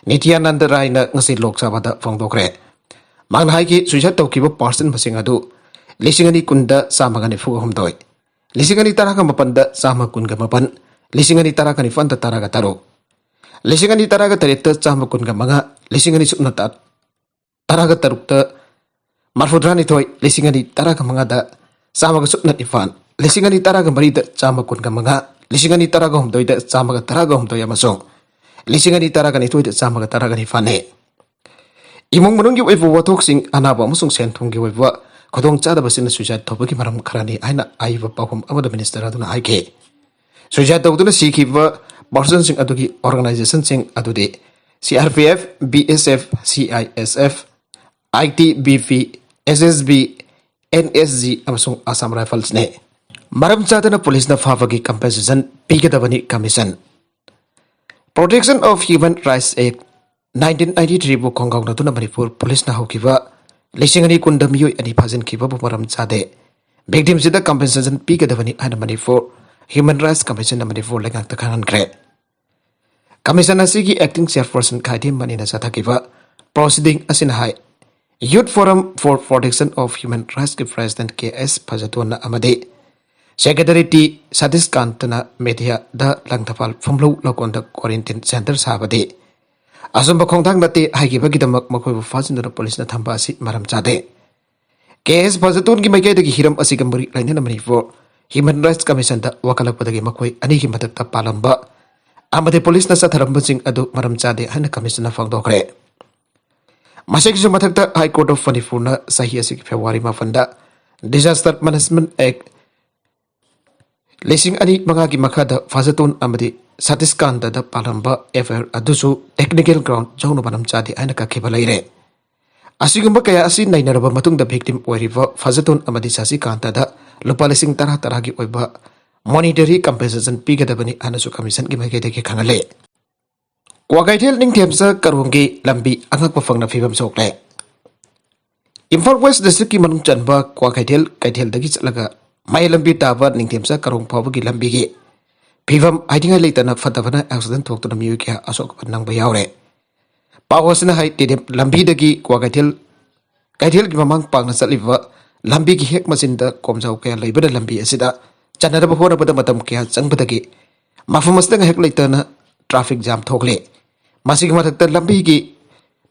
Nityanand ꯔꯥꯏꯅ ꯉꯁꯤ ꯂꯣꯛ ꯁꯚꯥꯗ ꯐꯣꯡꯗꯣꯛꯈ꯭ꯔꯦ꯫ ꯃꯍꯥꯛꯅ ꯍꯥꯏꯈꯤ, suicide ꯇꯧꯈꯤꯕ person ꯃꯁꯤꯡ ꯑꯗꯨ ꯂꯤꯁꯤꯡ ꯑꯅꯤ ꯀꯨꯟꯗ ꯆꯥꯝꯃꯒ ꯅꯤꯐꯨꯒ ꯍꯨꯝꯗꯣꯏ, ꯂꯤꯁꯤꯡ ꯑꯅꯤ ꯇꯔꯥꯒ ꯃꯥꯄꯟꯗ ꯆꯥꯝꯃ ꯀꯨꯟꯒ ꯃꯥꯄꯟ, ꯂꯤꯁꯤꯡ ꯑꯅꯤ ꯇꯔꯥꯒ ꯅꯤꯄꯥꯟꯗ ꯇꯔꯥꯒ ꯇꯔꯨꯛ, ꯂꯤꯁꯤꯡ ꯑꯅꯤ ꯇꯔꯥꯒ ꯇꯔꯦꯠꯇ ꯆꯥꯝꯃ ꯀꯨꯟꯒ ꯃꯉꯥ, ꯂꯤꯁꯤꯡ ꯑꯅꯤ ꯁꯨꯞꯅ ꯇꯔꯥꯒ ꯇꯔꯨꯛꯇ ꯃꯔꯐꯨꯇꯔꯥꯅꯤꯊꯣꯏ, ꯂꯤꯁꯤꯡ ꯑꯅꯤ ꯇꯔꯥꯒ ꯃꯉꯥꯗ ꯆꯥꯝꯃꯒ ꯁꯨꯞꯅ ꯅꯤꯄꯥꯟ, ꯂꯤꯁꯤꯡ ꯑꯅꯤ ꯇꯔꯥꯒ ꯃꯔꯤꯗ ꯆꯥꯝꯃ ꯀꯨꯟꯒ ꯃꯉꯥ, ꯂꯤꯁꯤꯡ ꯑꯅꯤ ꯇꯔꯥꯒ ꯍꯨꯝꯗꯣꯏꯗ ꯆꯥꯝꯃꯒ ꯇꯔꯥꯒ ꯍꯨꯝꯗꯣꯏ ꯑꯃꯁꯨꯡ ꯂꯤꯁꯤꯡ ꯑꯅꯤ ꯇꯔꯥꯒ ꯅꯤꯊꯣꯏꯗ ꯆꯥꯝꯃꯒ ꯇꯔꯥꯒ ꯅꯤꯄꯥꯟꯅꯤ꯫ ꯏꯃꯨꯡ ꯃꯅꯨꯡꯒꯤ ꯑꯣꯏꯕ ꯋꯥꯊꯣꯛꯁꯤꯡ, ꯑꯅꯥꯕ ꯑꯃꯁꯨꯡ ꯁꯦꯟ ꯊꯨꯝꯒꯤ ꯑꯣꯏꯕ ꯈꯨꯗꯣꯡꯆꯥꯗꯕꯁꯤꯅ suicide ꯇꯧꯕꯒꯤ ꯃꯔꯝ ꯈꯔꯅꯤ ꯍꯥꯏꯅ ꯑꯏꯕ ꯄꯥꯎꯈꯨꯝ ꯑꯃꯗ minister ꯑꯗꯨꯅ ꯍꯥꯏꯈꯤ꯫ Suicide ꯇꯧꯗꯨꯅ ꯁꯤꯈꯤꯕ personꯁꯤꯡ ꯑꯗꯨꯒꯤ organizationꯁꯤꯡ ꯑꯗꯨꯗꯤ C R P F, B S F, C I S F, I T B P, S S B, N S G ꯑꯃꯁꯨꯡ Assam Riflesꯅꯤ꯫ ꯃꯔꯝ ꯆꯥꯗꯅ ꯄꯨꯂꯤꯁꯅ ꯐꯥꯕꯒꯤ compensation ꯄꯤꯒꯗꯕꯅꯤ commission꯫ Protection of Human Rights Act nineteen ninety-threeꯕꯨ ꯈꯣꯡꯒꯥꯎꯅꯗꯨꯅ Manipur ꯄꯨꯂꯤꯁꯅ ꯍꯧꯈꯤꯕ ꯂꯤꯁꯤꯡ ꯑꯅꯤ ꯀꯨꯟꯗ ꯃꯤꯑꯣꯏ ꯑꯅꯤ ꯐꯥꯖꯤꯟꯈꯤꯕꯕꯨ ꯃꯔꯝ ꯆꯥꯗꯦ, victimꯁꯤꯗ compensation ꯄꯤꯒꯗꯕꯅꯤ ꯍꯥꯏꯅ Manipur Human Rights Commissionꯅ Manipur ꯂꯩꯉꯥꯛꯇ ꯈꯪꯍꯟꯈ꯭ꯔꯦ꯫ Commission ꯑꯁꯤꯒꯤ acting chairperson ꯈꯥꯏꯗꯦꯝ ꯃꯅꯤꯅ ꯆꯠꯊꯈꯤꯕ proceeding ꯑꯁꯤꯅ ꯍꯥꯏ, Youth Forum for Protection of Human Rightsꯀꯤ president K S ꯐꯖꯇꯣꯟꯅ ꯑꯃꯗꯤ secretary T Satish ꯀꯥꯟꯇꯅ mediaꯗ Langthabal ꯐꯨꯝꯂꯧ ꯂꯧꯀꯣꯟꯗ quarantine centre ꯁꯥꯕꯗꯤ ꯑꯆꯨꯝꯕ ꯈꯣꯡꯊꯥꯡ ꯅꯠꯇꯦ ꯍꯥꯏꯈꯤꯕꯒꯤꯗꯃꯛ ꯃꯈꯣꯏꯕꯨ ꯐꯥꯖꯤꯟꯗꯨꯅ ꯄꯨꯂꯤꯁꯅ ꯊꯝꯕ ꯑꯁꯤ ꯃꯔꯝ ꯆꯥꯗꯦ꯫ K S ꯐꯖꯇꯣꯟꯒꯤ ꯃꯥꯏꯀꯩꯗꯒꯤ ꯍꯤꯔꯝ ꯑꯁꯤꯒ ꯃꯔꯤ ꯂꯩꯅꯅ ꯃꯅꯤꯄꯨꯔ Human Rights Commissionꯗ ꯋꯥꯀꯠꯂꯛꯄꯗꯒꯤ ꯃꯈꯣꯏ ꯑꯅꯤꯒꯤ ꯃꯊꯛꯇ ꯄꯥꯜꯂꯝꯕ ꯑꯃꯗꯤ ꯄꯨꯂꯤꯁꯅ ꯆꯠꯊꯔꯝꯕꯁꯤꯡ ꯑꯗꯨ ꯃꯔꯝ ꯆꯥꯗꯦ ꯍꯥꯏꯅ commissionꯅ ꯐꯣꯡꯗꯣꯛꯈ꯭ꯔꯦ꯫ ꯃꯁꯤꯒꯤꯁꯨ ꯃꯊꯛꯇ High Court of Manipurꯅ ꯆꯍꯤ ꯑꯁꯤꯒꯤ February ꯃꯥꯄꯟꯗ Disaster Management Act ꯂꯤꯁꯤꯡ ꯑꯅꯤ ꯃꯉꯥꯒꯤ ꯃꯈꯥꯗ ꯐꯖꯇꯣꯟ ꯑꯃꯗꯤ ꯁꯇꯤꯁꯀꯥꯟꯇꯗ ꯄꯥꯜꯂꯝꯕ F I R ꯑꯗꯨꯁꯨ technical ground ꯌꯥꯎꯅ ꯃꯔꯝ ꯆꯥꯗꯦ ꯍꯥꯏꯅ ꯀꯛꯈꯤꯕ ꯂꯩꯔꯦ꯫ ꯑꯁꯤꯒꯨꯝꯕ ꯀꯌꯥ ꯑꯁꯤ ꯅꯩꯅꯔꯕ ꯃꯇꯨꯡꯗ victim ꯑꯣꯏꯔꯤꯕ ꯐꯖꯇꯣꯟ ꯑꯃꯗꯤ ꯁꯁꯤꯀꯥꯟꯇꯗ ꯂꯨꯄꯥ ꯂꯤꯁꯤꯡ ꯇꯔꯥ ꯇꯔꯥꯒꯤ ꯑꯣꯏꯕ monetary compensation ꯄꯤꯒꯗꯕꯅꯤ ꯍꯥꯏꯅꯁꯨ commissionꯒꯤ ꯃꯥꯏꯀꯩꯗꯒꯤ ꯈꯪꯍꯜꯂꯤ꯫ ꯀ꯭ꯋꯥꯀꯩꯊꯦꯜ ꯅꯤꯡꯊꯦꯝꯆꯥ ꯀꯔꯣꯡꯒꯤ ꯂꯝꯕꯤ ꯑꯉꯛꯄ ꯐꯪꯅ ꯐꯤꯕꯝ ꯁꯣꯛꯂꯦ꯫ ꯏꯝꯐꯥꯜ West Districtꯀꯤ ꯃꯅꯨꯡ ꯆꯟꯕ ꯀ꯭ꯋꯥꯀꯩꯊꯦꯜ ꯀꯩꯊꯦꯜꯗꯒꯤ ꯆꯠꯂꯒ ꯃꯌꯥꯏ ꯂꯝꯕꯤ ꯇꯥꯕ ꯅꯤꯡꯊꯦꯝꯆꯥ ꯀꯔꯣꯡ ꯐꯥꯎꯕꯒꯤ ꯂꯝꯕꯤꯒꯤ ꯐꯤꯕꯝ ꯍꯥꯏꯅꯤꯡꯉꯥꯏ ꯂꯩꯇꯅ ꯐꯠꯇꯕꯅ accident ꯊꯣꯛꯇꯨꯅ ꯃꯤꯑꯣꯏ ꯀꯌꯥ ꯑꯁꯣꯛ ꯑꯄꯟ ꯅꯪꯕ ꯌꯥꯎꯔꯦ꯫ ꯄꯥꯎ ꯑꯁꯤꯅ ꯍꯥꯏ, ꯇꯦꯗꯦꯝ ꯂꯝꯕꯤꯗꯒꯤ ꯀ꯭ꯋꯥꯀꯩꯊꯦꯜ ꯀꯩꯊꯦꯜꯒꯤ ꯃꯃꯥꯡ ꯄꯥꯡꯅ ꯆꯠꯂꯤꯕ ꯂꯝꯕꯤꯒꯤ ꯍꯦꯛ ꯃꯆꯤꯟꯗ ꯀꯣꯝꯖꯥꯎ ꯀꯌꯥ ꯂꯩꯕꯅ ꯂꯝꯕꯤ ꯑꯁꯤꯗ ꯆꯠꯅꯅꯕ ꯍꯣꯠꯅꯕꯗ ꯃꯇꯝ ꯀꯌꯥ ꯆꯪꯕꯗꯒꯤ ꯃꯐꯝ ꯑꯁꯤꯗ ꯉꯥꯏꯍꯥꯛ ꯂꯩꯇꯅ traffic jam ꯊꯣꯛꯂꯦ꯫ ꯃꯁꯤꯒꯤ ꯃꯊꯛꯇ ꯂꯝꯕꯤꯒꯤ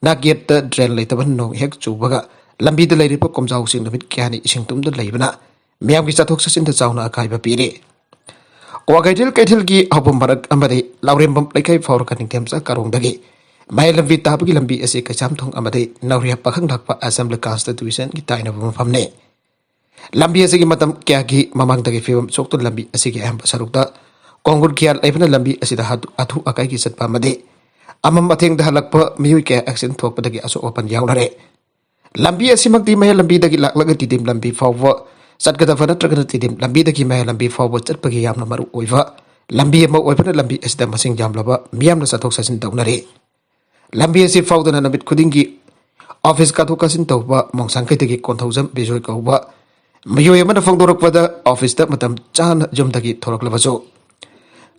ꯅꯥꯛꯌꯦꯠꯇ drain ꯂꯩꯇꯕꯅ ꯅꯣꯡ ꯍꯦꯛ ꯆꯨꯕꯒ ꯂꯝꯕꯤꯗ ꯂꯩꯔꯤꯕ ꯀꯣꯝꯖꯥꯎꯁꯤꯡ ꯅꯨꯃꯤꯠ ꯀꯌꯥꯅꯤ ꯏꯁꯤꯡ ꯇꯨꯝꯗ ꯂꯩꯕꯅ ꯃꯤꯌꯥꯝꯒꯤ ꯆꯠꯊꯣꯛ ꯆꯠꯁꯤꯟꯗ ꯆꯥꯎꯅ ꯑꯀꯥꯏꯕ ꯄꯤꯔꯤ꯫ ꯀ꯭ꯋꯥꯀꯩꯊꯦꯜ ꯀꯩꯊꯦꯜꯒꯤ ꯍꯧꯐꯝ ꯃꯔꯛ ꯑꯃꯗꯤ ꯂꯥꯎꯔꯦꯝꯕꯝ ꯂꯩꯀꯥꯏ ꯐꯥꯎꯔꯒ ꯅꯤꯡꯊꯦꯝꯆꯥ ꯀꯥꯔꯣꯡꯗꯒꯤ ꯃꯌꯥꯏ ꯂꯝꯕꯤ ꯇꯥꯕꯒꯤ ꯂꯝꯕꯤ ꯑꯁꯤ ꯀꯩꯁꯥꯝꯊꯣꯡ ꯑꯃꯗꯤ ꯅꯧꯔꯤꯌꯥ ꯄꯥꯈꯪ ꯂꯥꯛꯄ Assembly Constituencyꯒꯤ ꯇꯥꯏꯅꯕ ꯃꯐꯝꯅꯤ꯫ ꯂꯝꯕꯤ ꯑꯁꯤꯒꯤ ꯃꯇꯝ ꯀꯌꯥꯒꯤ ꯃꯃꯥꯡꯗꯒꯤ ꯐꯤꯕꯝ ꯁꯣꯛꯇꯨꯅ ꯂꯝꯕꯤ ꯑꯁꯤꯒꯤ ꯑꯌꯥꯝꯕ ꯁꯔꯨꯛꯇ ꯀꯣꯡꯒꯨꯠ ꯀꯌꯥ ꯂꯩꯕꯅ ꯂꯝꯕꯤ ꯑꯁꯤꯗ ꯍꯥꯊꯨ-, ꯑꯊꯨ ꯑꯀꯥꯏꯒꯤ ꯆꯠꯄ ꯑꯃꯗꯤ ꯑꯃꯝ ꯑꯊꯦꯡꯗ ꯍꯜꯂꯛꯄ ꯃꯤꯑꯣꯏ ꯀꯌꯥ accident ꯊꯣꯛꯄꯗꯒꯤ ꯑꯁꯣꯛ ꯑꯄꯟ ꯌꯥꯎꯅꯔꯦ꯫ ꯂꯝꯕꯤ ꯑꯁꯤꯃꯛꯇꯤ ꯃꯌꯥꯏ ꯂꯝꯕꯤꯗꯒꯤ ꯂꯥꯛꯂꯒ ꯇꯤꯗꯤꯝ ꯂꯝꯕꯤ ꯐꯥꯎꯕ ꯆꯠꯀꯗꯕ ꯅꯠꯇ꯭ꯔꯒꯅ ꯇꯤꯗꯤꯝ ꯂꯝꯕꯤꯗꯒꯤ ꯃꯌꯥꯏ ꯂꯝꯕꯤ ꯐꯥꯎꯕ ꯆꯠꯄꯒꯤ ꯌꯥꯝꯅ ꯃꯔꯨ ꯑꯣꯏꯕ ꯂꯝꯕꯤ ꯑꯃ ꯑꯣꯏꯕꯅ ꯂꯝꯕꯤ ꯑꯁꯤꯗ ꯃꯁꯤꯡ ꯌꯥꯝꯂꯕ ꯃꯤꯌꯥꯝꯅ ꯆꯠꯊꯣꯛ ꯆꯠꯁꯤꯟ ꯇꯧꯅꯔꯤ꯫ ꯂꯝꯕꯤ ꯑꯁꯤ ꯐꯥꯎꯗꯅ ꯅꯨꯃꯤꯠ ꯈꯨꯗꯤꯡꯒꯤ office ꯀꯥꯊꯣꯛ ꯀꯥꯁꯤꯟ ꯇꯧꯕ ꯃꯣꯡꯁꯥꯡꯈꯩꯗꯒꯤ ꯀꯣꯟꯊꯧꯖꯝ ꯕꯤꯖꯣꯏ ꯀꯧꯕ ꯃꯤꯑꯣꯏ ꯑꯃꯅ ꯐꯣꯡꯗꯣꯔꯛꯄꯗ officeꯇ ꯃꯇꯝ ꯆꯥꯅ ꯌꯨꯝꯗꯒꯤ ꯊꯣꯔꯛꯂꯕꯁꯨ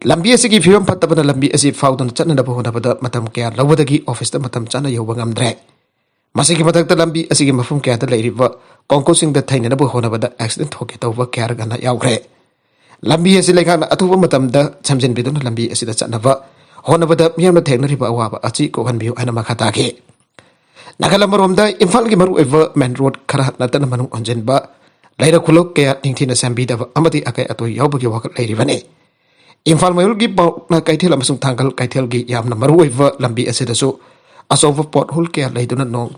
ꯂꯝꯕꯤ ꯑꯁꯤꯒꯤ ꯐꯤꯕꯝ ꯐꯠꯇꯕꯅ ꯂꯝꯕꯤ ꯑꯁꯤ ꯐꯥꯎꯗꯨꯅ ꯆꯠꯅꯅꯕ ꯍꯣꯠꯅꯕꯗ ꯃꯇꯝ ꯀꯌꯥ ꯂꯧꯕꯗꯒꯤ officeꯇ ꯃꯇꯝ ꯆꯥꯅ ꯌꯧꯕ ꯉꯝꯗ꯭ꯔꯦ꯫ ꯃꯁꯤꯒꯤ ꯃꯊꯛꯇ ꯂꯝꯕꯤ ꯑꯁꯤꯒꯤ ꯃꯐꯝ ꯀꯌꯥꯗ ꯂꯩꯔꯤꯕ ꯀꯣꯡꯀꯨꯠꯁꯤꯡꯗ ꯊꯩꯅꯅꯕ ꯍꯣꯠꯅꯕꯗ accident ꯊꯣꯛꯀꯦ ꯇꯧꯕ ꯀꯌꯥꯔꯛ ꯍꯟꯅ ꯌꯥꯎꯈ꯭ꯔꯦ꯫ ꯂꯝꯕꯤ ꯑꯁꯤ ꯂꯩꯉꯥꯛꯅ ꯑꯊꯨꯕ ꯃꯇꯝꯗ ꯁꯦꯝꯖꯤꯟꯕꯤꯗꯨꯅ ꯂꯝꯕꯤ ꯑꯁꯤꯗ ꯆꯠꯅꯕ ꯍꯣꯠꯅꯕꯗ ꯃꯤꯌꯥꯝꯅ ꯊꯦꯡꯅꯔꯤꯕ ꯑꯋꯥꯕ ꯑꯁꯤ ꯀꯣꯛꯍꯟꯕꯤꯌꯨ ꯍꯥꯏꯅ ꯃꯈꯥ ꯇꯥꯈꯤ꯫ ꯅꯥꯀꯜ ꯑꯃꯔꯣꯝꯗ ꯏꯝꯐꯥꯜꯒꯤ ꯃꯔꯨꯑꯣꯏꯕ main road ꯈꯔ ꯅꯠꯇꯅ ꯃꯅꯨꯡ ꯍꯟꯖꯤꯟꯕ, ꯂꯩꯔꯛ ꯈꯨꯜꯂꯛ ꯀꯌꯥ ꯅꯤꯡꯊꯤꯅ ꯁꯦꯝꯕꯤꯗꯕ ꯑꯃꯗꯤ ꯑꯀꯥꯏ ꯑꯇꯣꯏ ꯌꯥꯎꯕꯒꯤ ꯋꯥꯀꯠ ꯂꯩꯔꯤꯕꯅꯤ꯫ ꯏꯝꯐꯥꯜ ꯃꯌꯣꯜꯒꯤ ꯄꯥꯎꯅ ꯀꯩꯊꯦꯜ ꯑꯃꯁꯨꯡ ꯊꯥꯡꯒꯜ ꯀꯩꯊꯦꯜꯒꯤ ꯌꯥꯝꯅ ꯃꯔꯨꯑꯣꯏꯕ ꯂꯝꯕꯤ ꯑꯁꯤꯗꯁꯨ ꯑꯆꯧꯕ pothole ꯀꯌꯥ ꯂꯩꯗꯨꯅ ꯅꯣꯡ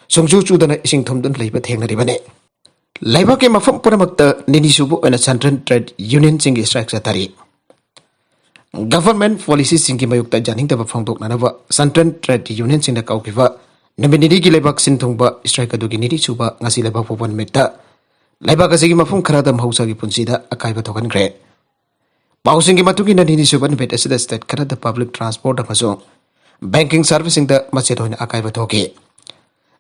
ꯁꯨꯡꯆꯨ ꯆꯨꯗꯅ ꯏꯁꯤꯡ ꯊꯨꯝꯗꯨꯅ ꯂꯩꯕ ꯊꯦꯡꯅꯔꯤꯕꯅꯤ꯫ ꯂꯩꯕꯥꯛꯀꯤ ꯃꯐꯝ ꯄꯨꯝꯅꯃꯛꯇ ꯅꯤꯅꯤ ꯁꯨꯕ ꯑꯣꯏꯅ Central Trade Unionꯁꯤꯡꯒꯤ strike ꯆꯠꯊꯔꯤ꯫ Government policyꯁꯤꯡꯒꯤ ꯃꯥꯌꯣꯛꯇ ꯌꯥꯅꯤꯡꯗꯕ ꯐꯣꯡꯗꯣꯛꯅꯅꯕ Central Trade Unionꯁꯤꯡꯅ ꯀꯧꯈꯤꯕ ꯅꯨꯃꯤꯠ ꯅꯤꯅꯤꯒꯤ ꯂꯩꯕꯥꯛ ꯁꯤꯟ ꯊꯨꯡꯕ strike ꯑꯗꯨꯒꯤ ꯅꯤꯅꯤ ꯁꯨꯕ ꯉꯁꯤ ꯂꯩꯕꯥꯛ ꯄꯣꯛꯄ ꯅꯨꯃꯤꯠꯇ ꯂꯩꯕꯥꯛ ꯑꯁꯤꯒꯤ ꯃꯐꯝ ꯈꯔꯗ ꯃꯍꯧꯁꯥꯒꯤ ꯄꯨꯟꯁꯤꯗ ꯑꯀꯥꯏꯕ ꯊꯣꯛꯍꯟꯈ꯭ꯔꯦ꯫ ꯄꯥꯎꯁꯤꯡꯒꯤ ꯃꯇꯨꯡ ꯏꯟꯅ ꯅꯤꯅꯤ ꯁꯨꯕ ꯅꯨꯃꯤꯠ ꯑꯁꯤꯗ state ꯈꯔꯗ public transport ꯑꯃꯁꯨꯡ banking serviceꯁꯤꯡꯗ ꯃꯆꯦꯠ ꯑꯣꯏꯅ ꯑꯀꯥꯏꯕ ꯊꯣꯛꯈꯤ꯫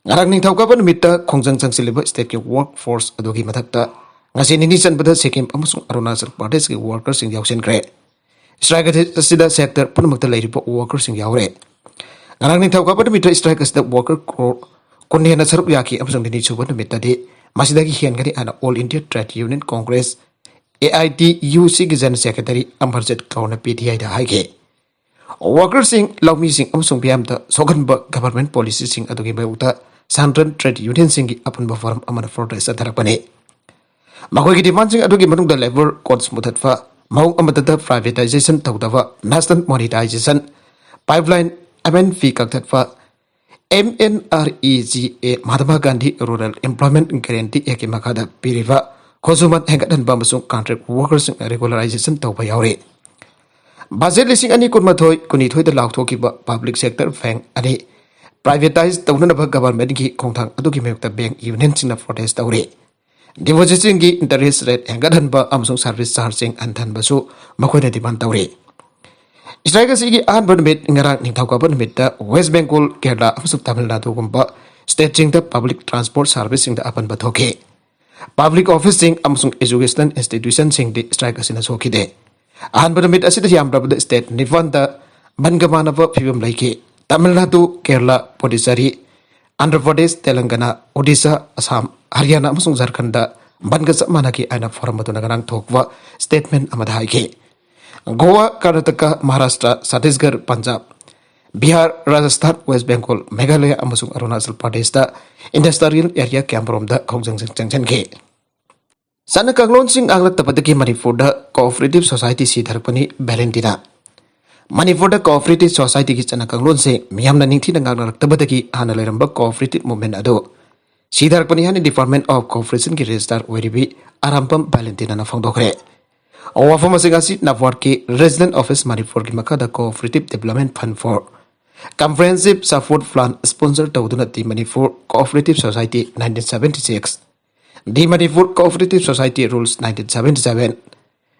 ꯉꯔꯥꯡ ꯅꯤꯡꯊꯧꯀꯥꯕ ꯅꯨꯃꯤꯠꯇ ꯈꯣꯡꯖꯪ ꯆꯪꯁꯤꯜꯂꯤꯕ stateꯀꯤ workforce ꯑꯗꯨꯒꯤ ꯃꯊꯛꯇ ꯉꯁꯤ ꯅꯤꯅꯤ ꯆꯟꯕꯗ ꯁꯤꯛꯀꯤꯝ ꯑꯃꯁꯨꯡ ꯑꯔꯨꯅꯥꯆꯜ ꯄ꯭ꯔꯗꯦꯁꯀꯤ workerꯁꯤꯡ ꯌꯥꯎꯁꯤꯟꯈ꯭ꯔꯦ꯫ Strike ꯑꯁꯤꯗ sector ꯄꯨꯝꯅꯃꯛꯇ ꯂꯩꯔꯤꯕ workerꯁꯤꯡ ꯌꯥꯎꯔꯦ꯫ ꯉꯔꯥꯡ ꯅꯤꯡꯊꯧꯀꯥꯕ ꯅꯨꯃꯤꯠꯇ strike ꯑꯁꯤꯗ worker crore ꯀꯨꯟ ꯍꯦꯟꯅ ꯁꯔꯨꯛ ꯌꯥꯈꯤ ꯑꯃꯁꯨꯡ ꯅꯤꯅꯤ ꯁꯨꯕ ꯅꯨꯃꯤꯠꯇꯗꯤ ꯃꯁꯤꯗꯒꯤ ꯍꯦꯟꯒꯅꯤ ꯍꯥꯏꯅ All India Trade Union Congress, A I T U C ꯒꯤ General Secretary Amarjit Kaur ꯅ P T I ꯗ ꯍꯥꯏꯈꯤ꯫ Workerꯁꯤꯡ, ꯂꯧꯃꯤꯁꯤꯡ ꯑꯃꯁꯨꯡ ꯃꯤꯌꯥꯝꯗ ꯁꯣꯛꯍꯟꯕ government policyꯁꯤꯡ ꯑꯗꯨꯒꯤ ꯃꯥꯌꯣꯛꯇ Central Trade Unionꯁꯤꯡꯒꯤ ꯑꯄꯨꯟꯕ ꯐꯣꯔꯝ ꯑꯃꯅ protest ꯆꯠꯊꯔꯛꯄꯅꯤ꯫ ꯃꯈꯣꯏꯒꯤ demandꯁꯤꯡ ꯑꯗꯨꯒꯤ ꯃꯅꯨꯡꯗ labour codes ꯃꯨꯊꯠꯄ, ꯃꯑꯣꯡ ꯑꯃꯠꯇꯗ privatization ꯇꯧꯗꯕ, national monetization, pipeline M N P ꯀꯛꯊꯠꯄ, M N R E G A, Mahatma Gandhi Rural Employment Guarantee Actꯀꯤ ꯃꯈꯥꯗ ꯄꯤꯔꯤꯕ ꯈꯨꯠꯁꯨꯃꯟ ꯍꯦꯟꯒꯠꯍꯟꯕ ꯑꯃꯁꯨꯡ contract workerꯁꯤꯡ regularization ꯇꯧꯕ ꯌꯥꯎꯔꯤ꯫ Budget ꯂꯤꯁꯤꯡ ꯑꯅꯤ ꯀꯨꯟꯃꯥꯊꯣꯏ ꯀꯨꯟꯅꯤꯊꯣꯏꯗ ꯂꯥꯎꯊꯣꯛꯈꯤꯕ public sector bank ꯑꯅꯤ privatize ꯇꯧꯅꯅꯕ governmentꯀꯤ ꯈꯣꯡꯊꯥꯡ ꯑꯗꯨꯒꯤ ꯃꯥꯌꯣꯛꯇ bank unionꯁꯤꯡꯅ protest ꯇꯧꯔꯤ꯫ Depositꯁꯤꯡꯒꯤ interest rate ꯍꯦꯟꯒꯠꯍꯟꯕ ꯑꯃꯁꯨꯡ service chargeꯁꯤꯡ ꯍꯟꯊꯍꯟꯕꯁꯨ ꯃꯈꯣꯏꯅ demand ꯇꯧꯔꯤ꯫ Strike ꯑꯁꯤꯒꯤ ꯑꯍꯥꯟꯕ ꯅꯨꯃꯤꯠ ꯉꯔꯥꯡ ꯅꯤꯡꯊꯧꯀꯥꯕ ꯅꯨꯃꯤꯠꯇ West Bengal, Kerala ꯑꯃꯁꯨꯡ ꯇꯥꯃꯤꯜ ꯅꯥꯗꯨꯒꯨꯝꯕ stateꯁꯤꯡꯗ public transport serviceꯁꯤꯡꯗ ꯑꯄꯟꯕ ꯊꯣꯛꯈꯤ꯫ Public officeꯁꯤꯡ ꯑꯃꯁꯨꯡ educational institutionꯁꯤꯡꯗꯤ strike ꯑꯁꯤꯅ ꯁꯣꯛꯈꯤꯗꯦ꯫ ꯑꯍꯥꯟꯕ ꯅꯨꯃꯤꯠ ꯑꯁꯤꯗ ꯌꯥꯝꯗ꯭ꯔꯕꯗ state ꯅꯤꯄꯥꯟꯗ ꯕꯟꯒ ꯃꯥꯟꯅꯕ ꯐꯤꯕꯝ ꯂꯩꯈꯤ꯫ ꯇꯥꯃꯤꯜ ꯅꯥꯗꯨ, ꯀꯦꯔꯂꯥ, ꯄꯨꯗꯨꯆꯦꯔꯤ, ꯑꯟꯙ꯭ꯔ ꯄ꯭ꯔꯗꯦꯁ, ꯇꯦꯂꯪꯒꯅꯥ, ꯑꯣꯗꯤꯁꯥ, ꯑꯁꯥꯝ, ꯍꯔꯤꯌꯥꯅꯥ ꯑꯃꯁꯨꯡ ꯖꯔꯈꯟꯗ ꯕꯟꯒ ꯆꯞ ꯃꯥꯟꯅꯈꯤ ꯍꯥꯏꯅ ꯐꯣꯔꯝ ꯑꯗꯨꯅ ꯉꯔꯥꯡ ꯊꯣꯛꯄ statement ꯑꯃꯗ ꯍꯥꯏꯈꯤ꯫ ꯒꯣꯋꯥ, ꯀꯔꯅꯥꯇꯀꯥ, ꯃꯍꯥꯔꯥꯁꯇ꯭ꯔ, ꯆꯇꯤꯁꯒꯔ, ꯄꯟꯖꯥꯕ, ꯕꯤꯍꯥꯔ, ꯔꯥꯖꯁꯊꯥꯟ, ꯋꯦꯁ ꯕꯦꯡꯒꯣꯜ, ꯃꯦꯘꯥꯂꯌꯥ ꯑꯃꯁꯨꯡ ꯑꯔꯨꯅꯥꯆꯜ ꯄ꯭ꯔꯗꯦꯁꯇ industrial area ꯀꯌꯥꯃꯔꯣꯝꯗ ꯈꯣꯡꯖꯪꯁꯤꯡ ꯆꯪꯁꯤꯟꯈꯤ꯫ ꯆꯠꯅ ꯀꯥꯡꯂꯣꯟꯁꯤꯡ ꯉꯥꯛꯂꯛꯇꯕꯗꯒꯤ ꯃꯅꯤꯄꯨꯔꯗ cooperative society ꯁꯤꯊꯔꯛꯄꯅꯤ, ꯚꯦꯂꯦꯟꯇꯤꯅꯥ꯫ ꯃꯅꯤꯄꯨꯔꯗ cooperative societyꯒꯤ ꯆꯠꯅ ꯀꯥꯡꯂꯣꯟꯁꯦ ꯃꯤꯌꯥꯝꯅ ꯅꯤꯡꯊꯤꯅ ꯉꯥꯛꯅꯔꯛꯇꯕꯗꯒꯤ ꯍꯥꯟꯅ ꯂꯩꯔꯝꯕ cooperative movement ꯑꯗꯨ ꯁꯤꯊꯔꯛꯄꯅꯤ ꯍꯥꯏꯅ Department of Cooperationꯒꯤ registrar ꯑꯣꯏꯔꯤꯕꯤ ꯑꯔꯥꯝꯕꯝ ꯚꯦꯂꯦꯟꯇꯤꯅꯥꯅ ꯐꯣꯡꯗꯣꯛꯈ꯭ꯔꯦ꯫ ꯋꯥꯐꯝ ꯑꯁꯤꯡ ꯑꯁꯤ NABARDꯀꯤ Regional Office ꯃꯅꯤꯄꯨꯔꯒꯤ ꯃꯈꯥꯗ Cooperative Development Fund for Comprehensive Support Plan sponsor ꯇꯧꯗꯨꯅ Team Manipur Cooperative Society nineteen seventy six, The Manipur Cooperative Society Rules nineteen seventy seven,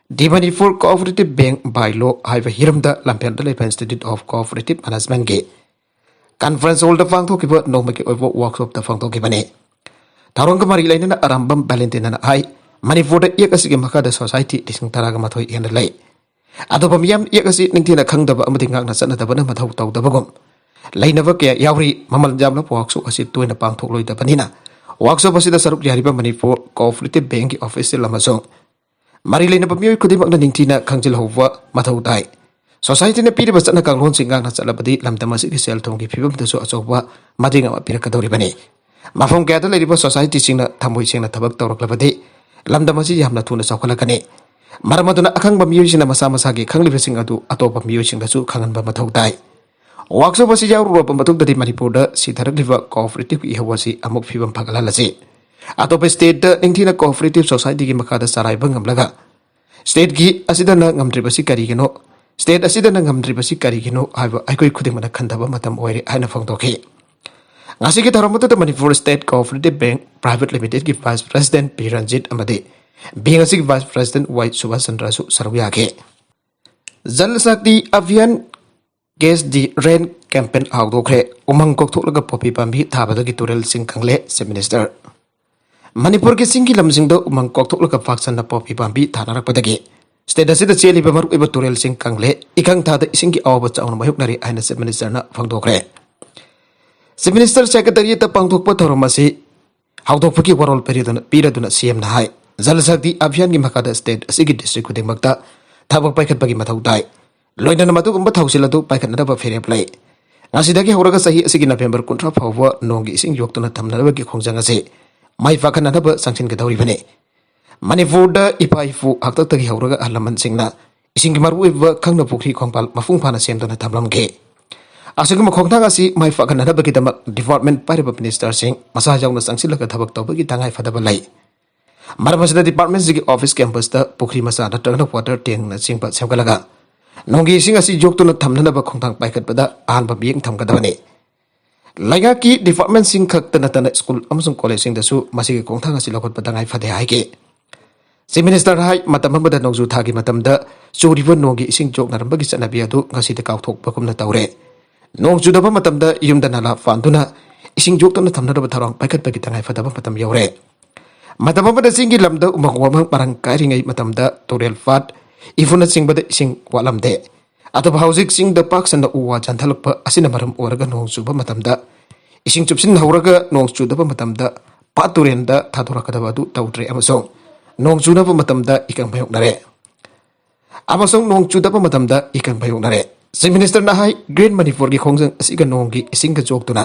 The Manipur Cooperative Bank By Law ꯍꯥꯏꯕ ꯍꯤꯔꯝꯗ ꯂꯝꯐꯦꯜꯗ ꯂꯩꯕ Institute of Cooperative Managementꯀꯤ conference hallꯗ ꯄꯥꯡꯊꯣꯛꯈꯤꯕ ꯅꯣꯡꯃꯒꯤ ꯑꯣꯏꯕ workshopꯇ ꯐꯣꯡꯗꯣꯛꯈꯤꯕꯅꯤ꯫ ꯊꯧꯔꯝꯒ ꯃꯔꯤ ꯂꯩꯅꯅ ꯑꯔꯥꯝꯕꯝ ꯚꯦꯂꯦꯟꯇꯤꯅꯥꯅ ꯍꯥꯏ, ꯃꯅꯤꯄꯨꯔꯗ Act ꯑꯁꯤꯒꯤ ꯃꯈꯥꯗ society ꯂꯤꯁꯤꯡ ꯇꯔꯥꯒ ꯃꯥꯊꯣꯏ ꯍꯦꯟꯅ ꯂꯩ꯫ ꯑꯇꯣꯞꯄ ꯃꯤꯌꯥꯝ Act ꯑꯁꯤ ꯅꯤꯡꯊꯤꯅ ꯈꯪꯗꯕ ꯑꯃꯗꯤ ꯉꯥꯛꯅ ꯆꯠꯅꯗꯕꯅ ꯃꯊꯧ ꯇꯧꯗꯕꯒꯨꯝ, ꯂꯩꯅꯕ ꯀꯌꯥ ꯌꯥꯎꯔꯤ꯫ ꯃꯃꯜ ꯌꯥꯝꯂꯕ ꯋꯥꯛꯁꯣꯞ ꯑꯁꯤ ꯇꯣꯏꯅ ꯄꯥꯡꯊꯣꯛꯂꯣꯏꯗꯕꯅꯤꯅ, ꯋꯥꯛꯁꯣꯞ ꯑꯁꯤꯗ ꯁꯔꯨꯛ ꯌꯥꯔꯤꯕ ꯃꯅꯤꯄꯨꯔ ꯀꯣꯑꯣꯄꯔꯦꯇꯤꯚ ꯕꯦꯡꯛꯀꯤ ꯑꯣꯐꯤꯁꯤꯌꯦꯜ ꯑꯃꯁꯨꯡ ꯃꯔꯤ ꯂꯩꯅꯕ ꯃꯤꯑꯣꯏ ꯈꯨꯗꯤꯡꯃꯛꯅ ꯅꯤꯡꯊꯤꯅ ꯈꯪꯖꯤꯜꯍꯧꯕ ꯃꯊꯧ ꯇꯥꯏ꯫ ꯁꯣꯁꯥꯏꯇꯤꯅ ꯄꯤꯔꯤꯕ ꯆꯠꯅ ꯀꯥꯡꯂꯣꯟꯁꯤꯡ ꯉꯥꯛꯅ ꯆꯠꯂꯕꯗꯤ ꯂꯝꯗꯝ ꯑꯁꯤꯒꯤ ꯁꯦꯜ ꯊꯨꯝꯒꯤ ꯐꯤꯕꯝꯗꯁꯨ ꯑꯆꯧꯕ ꯃꯇꯦꯡ ꯑꯃ ꯄꯤꯔꯛꯀꯗꯧꯔꯤꯕꯅꯤ꯫ ꯃꯐꯝ ꯀꯌꯥꯗ ꯂꯩꯔꯤꯕ ꯁꯣꯁꯥꯏꯇꯤꯁꯤꯡꯅ ꯊꯃꯣꯏ ꯁꯦꯡꯅ ꯊꯕꯛ ꯇꯧꯔꯛꯂꯕꯗꯤ ꯂꯝꯗꯝ ꯑꯁꯤ ꯌꯥꯝꯅ ꯊꯨꯅ ꯆꯥꯎꯈꯠꯂꯛꯀꯅꯤ꯫ ꯃꯔꯝ ꯑꯗꯨꯅ ꯑꯈꯪꯕ ꯃꯤꯑꯣꯏꯁꯤꯡꯅ ꯃꯁꯥ ꯃꯁꯥꯒꯤ ꯈꯪꯂꯤꯕꯁꯤꯡ ꯑꯗꯨ ꯑꯇꯣꯞꯄ ꯃꯤꯑꯣꯏꯁꯤꯡꯗꯁꯨ ꯈꯪꯍꯟꯕ ꯃꯊꯧ ꯇꯥꯏ꯫ ꯋꯥꯛꯁꯣꯞ ꯑꯁꯤ ꯌꯥꯎꯔꯨꯔꯕ ꯃꯇꯨꯡꯗꯗꯤ ꯃꯅꯤꯄꯨꯔꯗ ꯁꯤꯊꯔꯛꯂꯤꯕ ꯀꯣꯑꯣꯄꯔꯦꯇꯤꯚꯀꯤ ꯏꯍꯧ ꯑꯁꯤ ꯑꯃꯨꯛ ꯐꯤꯕꯝ ꯐꯒꯠꯍꯜꯂꯁꯤ꯫ ꯑꯇꯣꯞꯄ ꯁ꯭ꯇꯦꯠꯇ ꯅꯤꯡꯊꯤꯅ ꯀꯣꯑꯣꯄꯔꯦꯇꯤꯚ ꯁꯣꯁꯥꯏꯇꯤꯒꯤ ꯃꯈꯥꯗ ꯆꯂꯥꯏꯕ ꯉꯝꯂꯒ ꯁ꯭ꯇꯦꯠꯀꯤ ꯑꯁꯤꯗꯅ ꯉꯝꯗ꯭ꯔꯤꯕꯁꯤ ꯀꯔꯤꯒꯤꯅꯣ, ꯁ꯭ꯇꯦꯠ ꯑꯁꯤꯗꯅ ꯉꯝꯗ꯭ꯔꯤꯕꯁꯤ ꯀꯔꯤꯒꯤꯅꯣ ꯍꯥꯏꯕ ꯑꯩꯈꯣꯏ ꯈꯨꯗꯤꯡꯃꯛꯅ ꯈꯟꯊꯕ ꯃꯇꯝ ꯑꯣꯏꯔꯦ ꯍꯥꯏꯅ ꯐꯣꯡꯗꯣꯛꯈꯤ꯫ ꯉꯁꯤꯒꯤ ꯊꯧꯔꯝ ꯑꯗꯨꯗ Manipur state cooperative bank private ꯂꯤꯃꯤꯇꯦꯗꯀꯤ ꯚꯥꯏꯁ ꯄ꯭ꯔꯦꯁꯤꯗꯦꯟꯠ ꯄꯤ ꯔꯟꯖꯤꯠ ꯑꯃꯗꯤ ꯕꯦꯡꯛ ꯑꯁꯤꯒꯤ ꯚꯥꯏꯁ ꯄ꯭ꯔꯦꯁꯤꯗꯦꯟꯠ ꯋꯥꯏ ꯁꯨꯕꯥꯁ ꯆꯟꯗ꯭ꯔꯁꯨ ꯁꯔꯨꯛ ꯌꯥꯈꯤ꯫ ꯖꯜ ꯁꯛꯇꯤ ꯑꯚꯤꯌꯥꯟ ꯀꯦꯆ ꯗꯤ ꯔꯦꯟ ꯀꯦꯝꯄꯦꯟ ꯍꯧꯗꯣꯛꯈ꯭ꯔꯦ꯫ ꯎꯃꯪ ꯀꯣꯛꯊꯣꯛꯂꯒ ꯄꯣꯄꯤ ꯄꯥꯝꯕꯤ ꯊꯥꯕꯗꯒꯤ ꯇꯨꯔꯦꯜꯁꯤꯡ ꯀꯪꯂꯦ, ꯆꯤꯐ ꯃꯤꯅꯤꯁꯇꯔ꯫ ꯃꯅꯤꯄꯨꯔꯒꯤ ꯆꯤꯡꯒꯤ ꯂꯝꯁꯤꯡꯗ ꯎꯃꯪ ꯀꯣꯛꯊꯣꯛꯂꯒ ꯄꯥꯛ ꯁꯟꯅ ꯄꯣꯄꯤ ꯄꯥꯝꯕꯤ ꯊꯥꯅꯔꯛꯄꯗꯒꯤ ꯁ꯭ꯇꯦꯠ ꯑꯁꯤꯗ ꯆꯦꯜꯂꯤꯕ ꯃꯔꯨꯑꯣꯏꯕ ꯇꯨꯔꯦꯜꯁꯤꯡ ꯀꯪꯂꯦ, ꯏꯀꯪ ꯊꯥꯗ ꯏꯁꯤꯡꯒꯤ ꯑꯋꯥꯕ ꯆꯥꯎꯅ ꯃꯥꯌꯣꯛꯅꯔꯤ ꯍꯥꯏꯅ ꯆꯤꯐ ꯃꯤꯅꯤꯁꯇꯔꯅ ꯐꯣꯡꯗꯣꯛꯈ꯭ꯔꯦ꯫ ꯆꯤꯐ ꯃꯤꯅꯤꯁꯇꯔ ꯁꯦꯀ꯭ꯔꯦꯇꯔꯤꯌꯦꯠꯇ ꯄꯥꯡꯊꯣꯛꯄ ꯊꯧꯔꯝ ꯑꯁꯤ ꯍꯧꯗꯣꯛꯄꯒꯤ ꯋꯥꯔꯣꯜ ꯄꯤꯔꯗꯨꯅ, ꯄꯤꯔꯗꯨꯅ ꯁꯤ ꯑꯦꯝꯅ ꯍꯥꯏ, ꯖꯜ ꯁꯛꯇꯤ ꯑꯚꯤꯌꯥꯟꯒꯤ ꯃꯈꯥꯗ ꯁ꯭ꯇꯦꯠ ꯑꯁꯤꯒꯤ ꯗꯤꯁꯇ꯭ꯔꯤꯛ ꯈꯨꯗꯤꯡꯃꯛꯇ ꯊꯕꯛ ꯄꯥꯏꯈꯠꯄꯒꯤ ꯃꯊꯧ ꯇꯥꯏ꯫ ꯂꯣꯏꯅꯅ ꯃꯗꯨꯒꯨꯝꯕ ꯊꯧꯁꯤꯜ ꯑꯗꯨ ꯄꯥꯏꯈꯠꯅꯅꯕ ꯐꯤꯔꯦꯞ ꯂꯩ꯫ ꯉꯁꯤꯗꯒꯤ ꯍꯧꯔꯒ ꯆꯍꯤ ꯑꯁꯤꯒꯤ ꯅꯕꯦꯝꯕꯔ ꯀꯨꯟꯊ꯭ꯔꯥ ꯐꯥꯎꯕ ꯅꯣꯡꯒꯤ ꯏꯁꯤꯡ ꯌꯣꯛꯇꯨꯅ ꯊꯝꯅꯅꯕꯒꯤ ꯈꯣꯡꯖꯪ ꯑꯁꯤ ꯃꯥꯏ ꯄꯥꯛꯍꯟꯅꯅꯕ ꯆꯪꯁꯤꯟꯒꯗꯧꯔꯤꯕꯅꯤ꯫ ꯃꯅꯤꯄꯨꯔꯗ ꯏꯄꯥ ꯏꯄꯨ ꯍꯥꯛꯇꯛꯇꯒꯤ ꯍꯧꯔꯒ ꯑꯍꯜ ꯂꯃꯟꯁꯤꯡꯅ ꯏꯁꯤꯡꯒꯤ ꯃꯔꯨꯑꯣꯏꯕ ꯈꯪꯅ ꯄꯨꯈ꯭ꯔꯤ ꯈꯣꯡꯕꯥꯜ ꯃꯄꯨꯡ ꯐꯥꯅ ꯁꯦꯝꯗꯨꯅ ꯊꯝꯂꯝꯈꯤ꯫ ꯑꯁꯤꯒꯨꯝꯕ ꯈꯣꯡꯊꯥꯡ ꯑꯁꯤ ꯃꯥꯏ ꯄꯥꯛꯍꯟꯅꯅꯕꯒꯤꯗꯃꯛ ꯗꯤꯄꯥꯔꯠꯃꯦꯟꯠ ꯄꯥꯏꯔꯤꯕ ꯃꯤꯅꯤꯁꯇꯔꯁꯤꯡ ꯃꯁꯥ ꯌꯥꯎꯅ ꯆꯪꯁꯤꯜꯂꯒ ꯊꯕꯛ ꯇꯧꯕꯒꯤ ꯇꯉꯥꯏ ꯐꯗꯕ ꯂꯩ꯫ ꯃꯔꯝ ꯑꯁꯤꯅ ꯗꯤꯄꯥꯔꯠꯃꯦꯟꯠꯁꯤꯒꯤ ꯑꯣꯐꯤꯁ ꯀꯦꯝꯄꯁꯇ ꯄꯨꯈ꯭ꯔꯤ ꯃꯆꯥ ꯅꯠꯇ꯭ꯔꯒꯅ ꯋꯥꯇꯔ ꯇꯦꯡꯛꯅꯆꯤꯡꯕ ꯁꯦꯝꯒꯠꯂꯒ ꯅꯣꯡꯒꯤ ꯏꯁꯤꯡ ꯑꯁꯤ ꯌꯣꯛꯇꯨꯅ ꯊꯝꯅꯅꯕ ꯈꯣꯡꯊꯥꯡ ꯄꯥꯏꯈꯠꯄꯗ ꯑꯍꯥꯟꯕ ꯃꯤꯠꯌꯦꯡ ꯊꯝꯒꯗꯕꯅꯤ꯫ ꯂꯩꯉꯥꯛꯀꯤ ꯗꯤꯄꯥꯔꯠꯃꯦꯟꯠꯁꯤꯡ ꯈꯛꯇ ꯅꯠꯇꯅ ꯁ꯭ꯀꯨꯜ ꯑꯃꯁꯨꯡ ꯀꯣꯂꯦꯖꯁꯤꯡꯗꯁꯨ ꯃꯁꯤꯒꯤ ꯈꯣꯡꯊꯥꯡ ꯑꯁꯤ ꯂꯧꯈꯠꯄ ꯇꯉꯥꯏ ꯐꯗꯦ ꯍꯥꯏꯈꯤ꯫ ꯆꯤꯐ ꯃꯤꯅꯤꯁꯇꯔ ꯍꯥꯏ, ꯃꯇꯝ ꯑꯃꯗ ꯅꯣꯡꯖꯨ ꯊꯥꯒꯤ ꯃꯇꯝꯗ ꯆꯨꯔꯤꯕ ꯅꯣꯡꯒꯤ ꯏꯁꯤꯡ ꯆꯣꯛꯅꯔꯝꯕꯒꯤ ꯆꯠꯅꯕꯤ ꯑꯗꯨ ꯉꯁꯤꯗꯤ ꯀꯥꯎꯊꯣꯛꯄꯒꯨꯝꯅ ꯇꯧꯔꯦ꯫ ꯅꯣꯡ ꯆꯨꯗꯕ ꯃꯇꯝꯗ ꯌꯨꯝꯗ ꯅꯂꯥ ꯐꯥꯟꯗꯨꯅ ꯏꯁꯤꯡ ꯌꯣꯛꯇꯨꯅ ꯊꯝꯅꯅꯕ ꯊꯧꯔꯥꯡ ꯄꯥꯏꯈꯠꯄꯒꯤ ꯇꯉꯥꯏ ꯐꯗꯕ ꯃꯇꯝ ꯌꯧꯔꯦ꯫ ꯃꯇꯝ ꯑꯃꯗ ꯆꯤꯡꯒꯤ ꯂꯝꯗ ꯎꯃꯪ ꯋꯥꯃꯪ ꯃꯔꯥꯡ ꯀꯥꯏꯔꯤꯉꯩ ꯃꯇꯝꯗ ꯇꯨꯔꯦꯜ, ꯄꯥꯠ, ꯏꯐꯨꯅꯆꯤꯡꯕꯗ ꯏꯁꯤꯡ ꯋꯥꯠꯂꯝꯗꯦ꯫ ꯑꯗꯨꯕꯨ ꯍꯧꯖꯤꯛ ꯆꯤꯡꯗ ꯄꯥꯛ ꯁꯟꯅ ꯎ ꯋꯥ ꯌꯥꯟꯊꯠꯂꯛꯄ ꯑꯁꯤꯅ ꯃꯔꯝ ꯑꯣꯏꯔꯒ ꯅꯣꯡ ꯆꯨꯕ ꯃꯇꯝꯗ ꯏꯁꯤꯡ ꯆꯨꯞꯁꯤꯟꯍꯧꯔꯒ ꯅꯣꯡ ꯆꯨꯗꯕ ꯃꯇꯝꯗ ꯄꯥꯠ ꯇꯨꯔꯦꯟꯗ ꯊꯥꯗꯣꯔꯛꯀꯗꯕ ꯑꯗꯨ ꯇꯧꯗ꯭ꯔꯦ ꯑꯃꯁꯨꯡ ꯅꯣꯡ ꯆꯨꯅꯕ ꯃꯇꯝꯗ ꯏꯀꯪ ꯃꯥꯌꯣꯛꯅꯔꯦ꯫ ꯑꯃꯁꯨꯡ ꯅꯣꯡ ꯆꯨꯗꯕ ꯃꯇꯝꯗ ꯏꯀꯪ ꯃꯥꯌꯣꯛꯅꯔꯦ꯫ ꯆꯤꯐ ꯃꯤꯅꯤꯁꯇꯔꯅ ꯍꯥꯏ, ꯒ꯭ꯔꯦꯟ ꯃꯅꯤꯄꯨꯔꯒꯤ ꯈꯣꯡꯖꯪ ꯑꯁꯤꯒ ꯅꯣꯡꯒꯤ ꯏꯁꯤꯡꯒ ꯆꯣꯛꯇꯨꯅ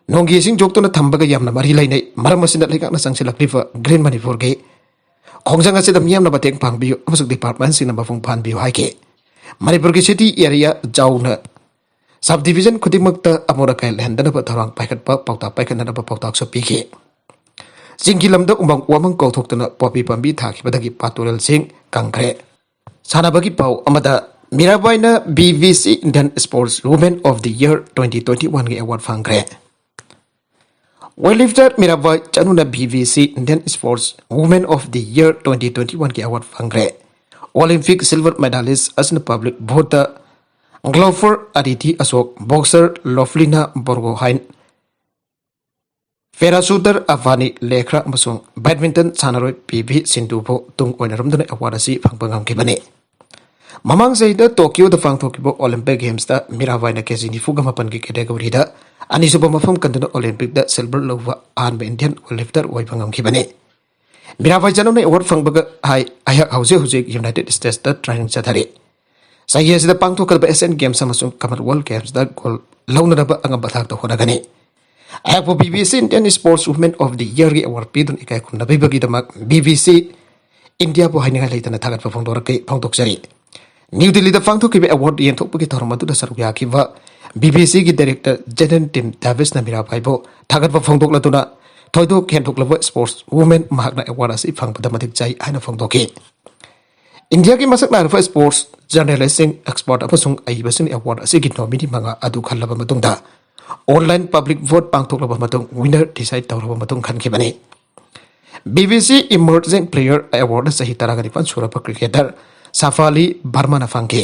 ꯅꯣꯡꯒꯤ ꯏꯁꯤꯡ ꯆꯣꯛꯇꯨꯅ ꯊꯝꯕꯒ ꯌꯥꯝꯅ ꯃꯔꯤ ꯂꯩꯅꯩ꯫ ꯃꯔꯝ ꯑꯁꯤꯅ ꯂꯩꯉꯥꯛꯅ ꯆꯪꯁꯤꯜꯂꯛꯂꯤꯕ ꯒ꯭ꯔꯦꯟ ꯃꯅꯤꯄꯨꯔꯒꯤ ꯈꯣꯡꯖꯪ ꯑꯁꯤꯗ ꯃꯤꯌꯥꯝꯅ ꯃꯇꯦꯡ ꯄꯥꯡꯕꯤꯌꯨ ꯑꯃꯁꯨꯡ ꯗꯤꯄꯥꯔꯠꯃꯦꯟꯁꯤꯡꯅ ꯃꯄꯨꯡ ꯐꯥꯍꯟꯕꯤꯌꯨ ꯍꯥꯏꯈꯤ꯫ ꯃꯅꯤꯄꯨꯔꯒꯤ ꯁꯤꯇꯤ ꯑꯦꯔꯤꯌꯥ ꯆꯥꯎꯅ ꯁꯕ ꯗꯤꯕꯤꯖꯟ ꯈꯨꯗꯤꯡꯃꯛꯇ ꯑꯃꯣꯠ ꯑꯀꯥꯏ ꯂꯩꯍꯟꯗꯅꯕ ꯊꯧꯔꯥꯡ ꯄꯥꯏꯈꯠꯄ ꯄꯥꯎꯇꯥꯛ ꯄꯥꯏꯈꯠꯅꯅꯕ ꯄꯥꯎꯇꯥꯛꯁꯨ ꯄꯤꯈꯤ꯫ ꯆꯤꯡꯒꯤ ꯂꯝꯗ ꯎꯃꯪ ꯋꯥꯃꯪ ꯀꯧꯊꯣꯛꯇꯨꯅ ꯄꯣꯄꯤ ꯄꯥꯝꯕꯤ ꯊꯥꯈꯤꯕꯗꯒꯤ ꯄꯥꯠ ꯇꯨꯔꯦꯜꯁꯤꯡ ꯀꯪꯈ꯭ꯔꯦ꯫ ꯁꯥꯟꯅꯕꯒꯤ ꯄꯥꯎ ꯑꯃꯗ, ꯃꯤꯔꯥꯕꯥꯏꯅ B V C Indian Sports Women of the Year twenty twenty-one ꯒꯤ ꯑꯦꯋꯥꯔꯗ ꯐꯪꯈ꯭ꯔꯦ꯫ ꯋꯦꯠ ꯂꯤꯐꯇꯔ ꯃꯤꯔꯥꯕꯥꯏ ꯆꯅꯨꯅ B V C Indian Sports Women of the Year twenty twenty-one ꯒꯤ ꯑꯦꯋꯥꯔꯗ ꯐꯪꯈ꯭ꯔꯦ꯫ ꯑꯣꯂꯤꯝꯄꯤꯛ ꯁꯤꯜꯚꯔ ꯃꯦꯗꯥꯂꯤꯁ ꯑꯁꯤꯅ ꯄꯕ꯭ꯂꯤꯛ ꯚꯣꯠꯇ ꯒ꯭ꯂꯣꯐꯔ ꯑꯗꯤꯇꯤ ꯑꯁꯣꯛ, ꯕꯣꯛꯁꯔ ꯂꯣꯐꯂꯤꯅꯥ ꯕꯣꯔꯒꯣꯍꯥꯏꯟ, ꯄꯦꯔꯥꯁꯨꯇꯔ ꯑꯚꯥꯅꯤ ꯂꯦꯈ꯭ꯔꯥ ꯑꯃꯁꯨꯡ badminton ꯁꯥꯟꯅꯔꯣꯏ P V ꯁꯤꯟꯙꯨꯕꯨ ꯇꯨꯡ ꯑꯣꯏꯅꯔꯝꯗꯨꯅ award ꯑꯁꯤ ꯐꯪꯕ ꯉꯝꯈꯤꯕꯅꯤ꯫ ꯃꯃꯥꯡ ꯆꯍꯤꯗ ꯇꯣꯀꯤꯌꯣꯗ ꯄꯥꯡꯊꯣꯛꯈꯤꯕ ꯑꯣꯂꯤꯝꯄꯤꯛ ꯒꯦꯝꯁꯇ ꯃꯤꯔꯥꯕꯥꯏꯅ ꯀꯦ ꯖꯤ ꯅꯤꯐꯨꯒ ꯃꯥꯄꯟꯒꯤ ꯀꯦꯇꯦꯒꯣꯔꯤꯗ ꯑꯅꯤꯁꯨꯕ ꯃꯐꯝ ꯀꯟꯗꯨꯅ ꯑꯣꯂꯤꯝꯄꯤꯛꯇ ꯁꯤꯜꯚꯔ ꯂꯧꯕ ꯑꯍꯥꯟꯕ ꯏꯟꯗꯤꯌꯟ ꯋꯦꯠ ꯂꯤꯐꯇꯔ ꯑꯣꯏꯕ ꯉꯝꯈꯤꯕꯅꯤ꯫ ꯃꯤꯔꯥꯕꯥꯏ ꯆꯅꯨꯅ ꯑꯦꯋꯥꯔꯗ ꯐꯪꯕꯒ ꯍꯥꯏ, ꯑꯩꯍꯥꯛ ꯍꯧꯖꯤꯛ ꯍꯧꯖꯤꯛ ꯌꯨꯅꯥꯏꯇꯦꯗ ꯁ꯭ꯇꯦꯠꯁꯇ ꯇ꯭ꯔꯦꯅꯤꯡ ꯆꯠꯊꯔꯤ꯫ ꯆꯍꯤ ꯑꯁꯤꯗ ꯄꯥꯡꯊꯣꯛꯀꯗꯕ ꯑꯦꯁꯤꯌꯥꯟ ꯒꯦꯝꯁ ꯑꯃꯁꯨꯡ ꯀꯃꯟꯋꯦꯜꯊ ꯒꯦꯝꯁꯇ ꯒꯣꯜ ꯂꯧꯅꯅꯕ ꯑꯉꯝꯕ ꯊꯥꯛꯇ ꯍꯣꯠꯅꯒꯅꯤ꯫ ꯑꯩꯍꯥꯛꯄꯨ B V C Indian Sports Women of the Yearꯒꯤ ꯑꯦꯋꯥꯔꯗ ꯄꯤꯗꯨꯅ ꯏꯀꯥꯏ ꯈꯨꯝꯅꯕꯤꯕꯒꯤꯗꯃꯛ B V C ꯏꯟꯗꯤꯌꯥꯕꯨ ꯍꯥꯏꯅꯤꯡꯉꯥꯏ ꯂꯩꯇꯅ ꯊꯥꯒꯠꯄ ꯐꯣꯡꯗꯣꯔꯛꯀꯦ, ꯐꯣꯡꯗꯣꯛꯆꯔꯤ꯫ ꯅ꯭ꯌꯨ ꯗꯤꯜꯂꯤꯗ ꯄꯥꯡꯊꯣꯛꯈꯤꯕ ꯑꯦꯋꯥꯔꯗ ꯌꯦꯟꯊꯣꯛꯄꯒꯤ ꯊꯧꯔꯝ ꯑꯗꯨꯗ ꯁꯔꯨꯛ ꯌꯥꯈꯤꯕ B V Cꯒꯤ ꯗꯥꯏꯔꯦꯛꯇꯔ ꯖꯦꯅꯔꯦꯜ ꯇꯤꯝ ꯗꯦꯕꯤꯁꯅ ꯃꯤꯔꯥꯕꯥꯏꯕꯨ ꯊꯥꯒꯠꯄ ꯐꯣꯡꯗꯣꯛꯂꯗꯨꯅ ꯊꯣꯏꯗꯣꯛ ꯍꯦꯟꯗꯣꯛꯂꯕ ꯁ꯭ꯄꯣꯔꯠꯁ ꯋꯨꯃꯦꯟ ꯃꯍꯥꯛꯅ ꯑꯦꯋꯥꯔꯗ ꯑꯁꯤ ꯐꯪꯕꯗ ꯃꯇꯤꯛ ꯆꯥꯏ ꯍꯥꯏꯅ ꯐꯣꯡꯗꯣꯛꯈꯤ꯫ ꯏꯟꯗꯤꯌꯥꯒꯤ ꯃꯁꯛ ꯅꯥꯏꯔꯕ ꯁ꯭ꯄꯣꯔꯠꯁ ꯖꯔꯅꯦꯂꯤꯁꯁꯤꯡ, ꯑꯦꯛꯁꯄꯔꯠ ꯑꯃꯁꯨꯡ ꯑꯏꯕꯁꯤꯡꯅ ꯑꯦꯋꯥꯔꯗ ꯑꯁꯤꯒꯤ ꯅꯣꯃꯤꯅꯤ ꯃꯉꯥ ꯑꯗꯨ ꯈꯜꯂꯕ ꯃꯇꯨꯡꯗ, ꯑꯣꯟꯂꯥꯏꯟ ꯄꯕ꯭ꯂꯤꯛ ꯚꯣꯠ ꯄꯥꯡꯊꯣꯛꯂꯕ ꯃꯇꯨꯡ ꯋꯤꯅꯔ ꯗꯤꯁꯥꯏꯗ ꯇꯧꯔꯕ ꯃꯇꯨꯡ ꯈꯟꯈꯤꯕꯅꯤ꯫ B V C Emerging Player Award ꯆꯍꯤ ꯇꯔꯥꯒ ꯅꯤꯄꯥꯟ ꯁꯨꯔꯕ ꯀ꯭ꯔꯤꯀꯦꯇꯔ ꯁꯥꯐꯥꯂꯤ ꯕꯔꯃꯥꯅ ꯐꯪꯈꯤ꯫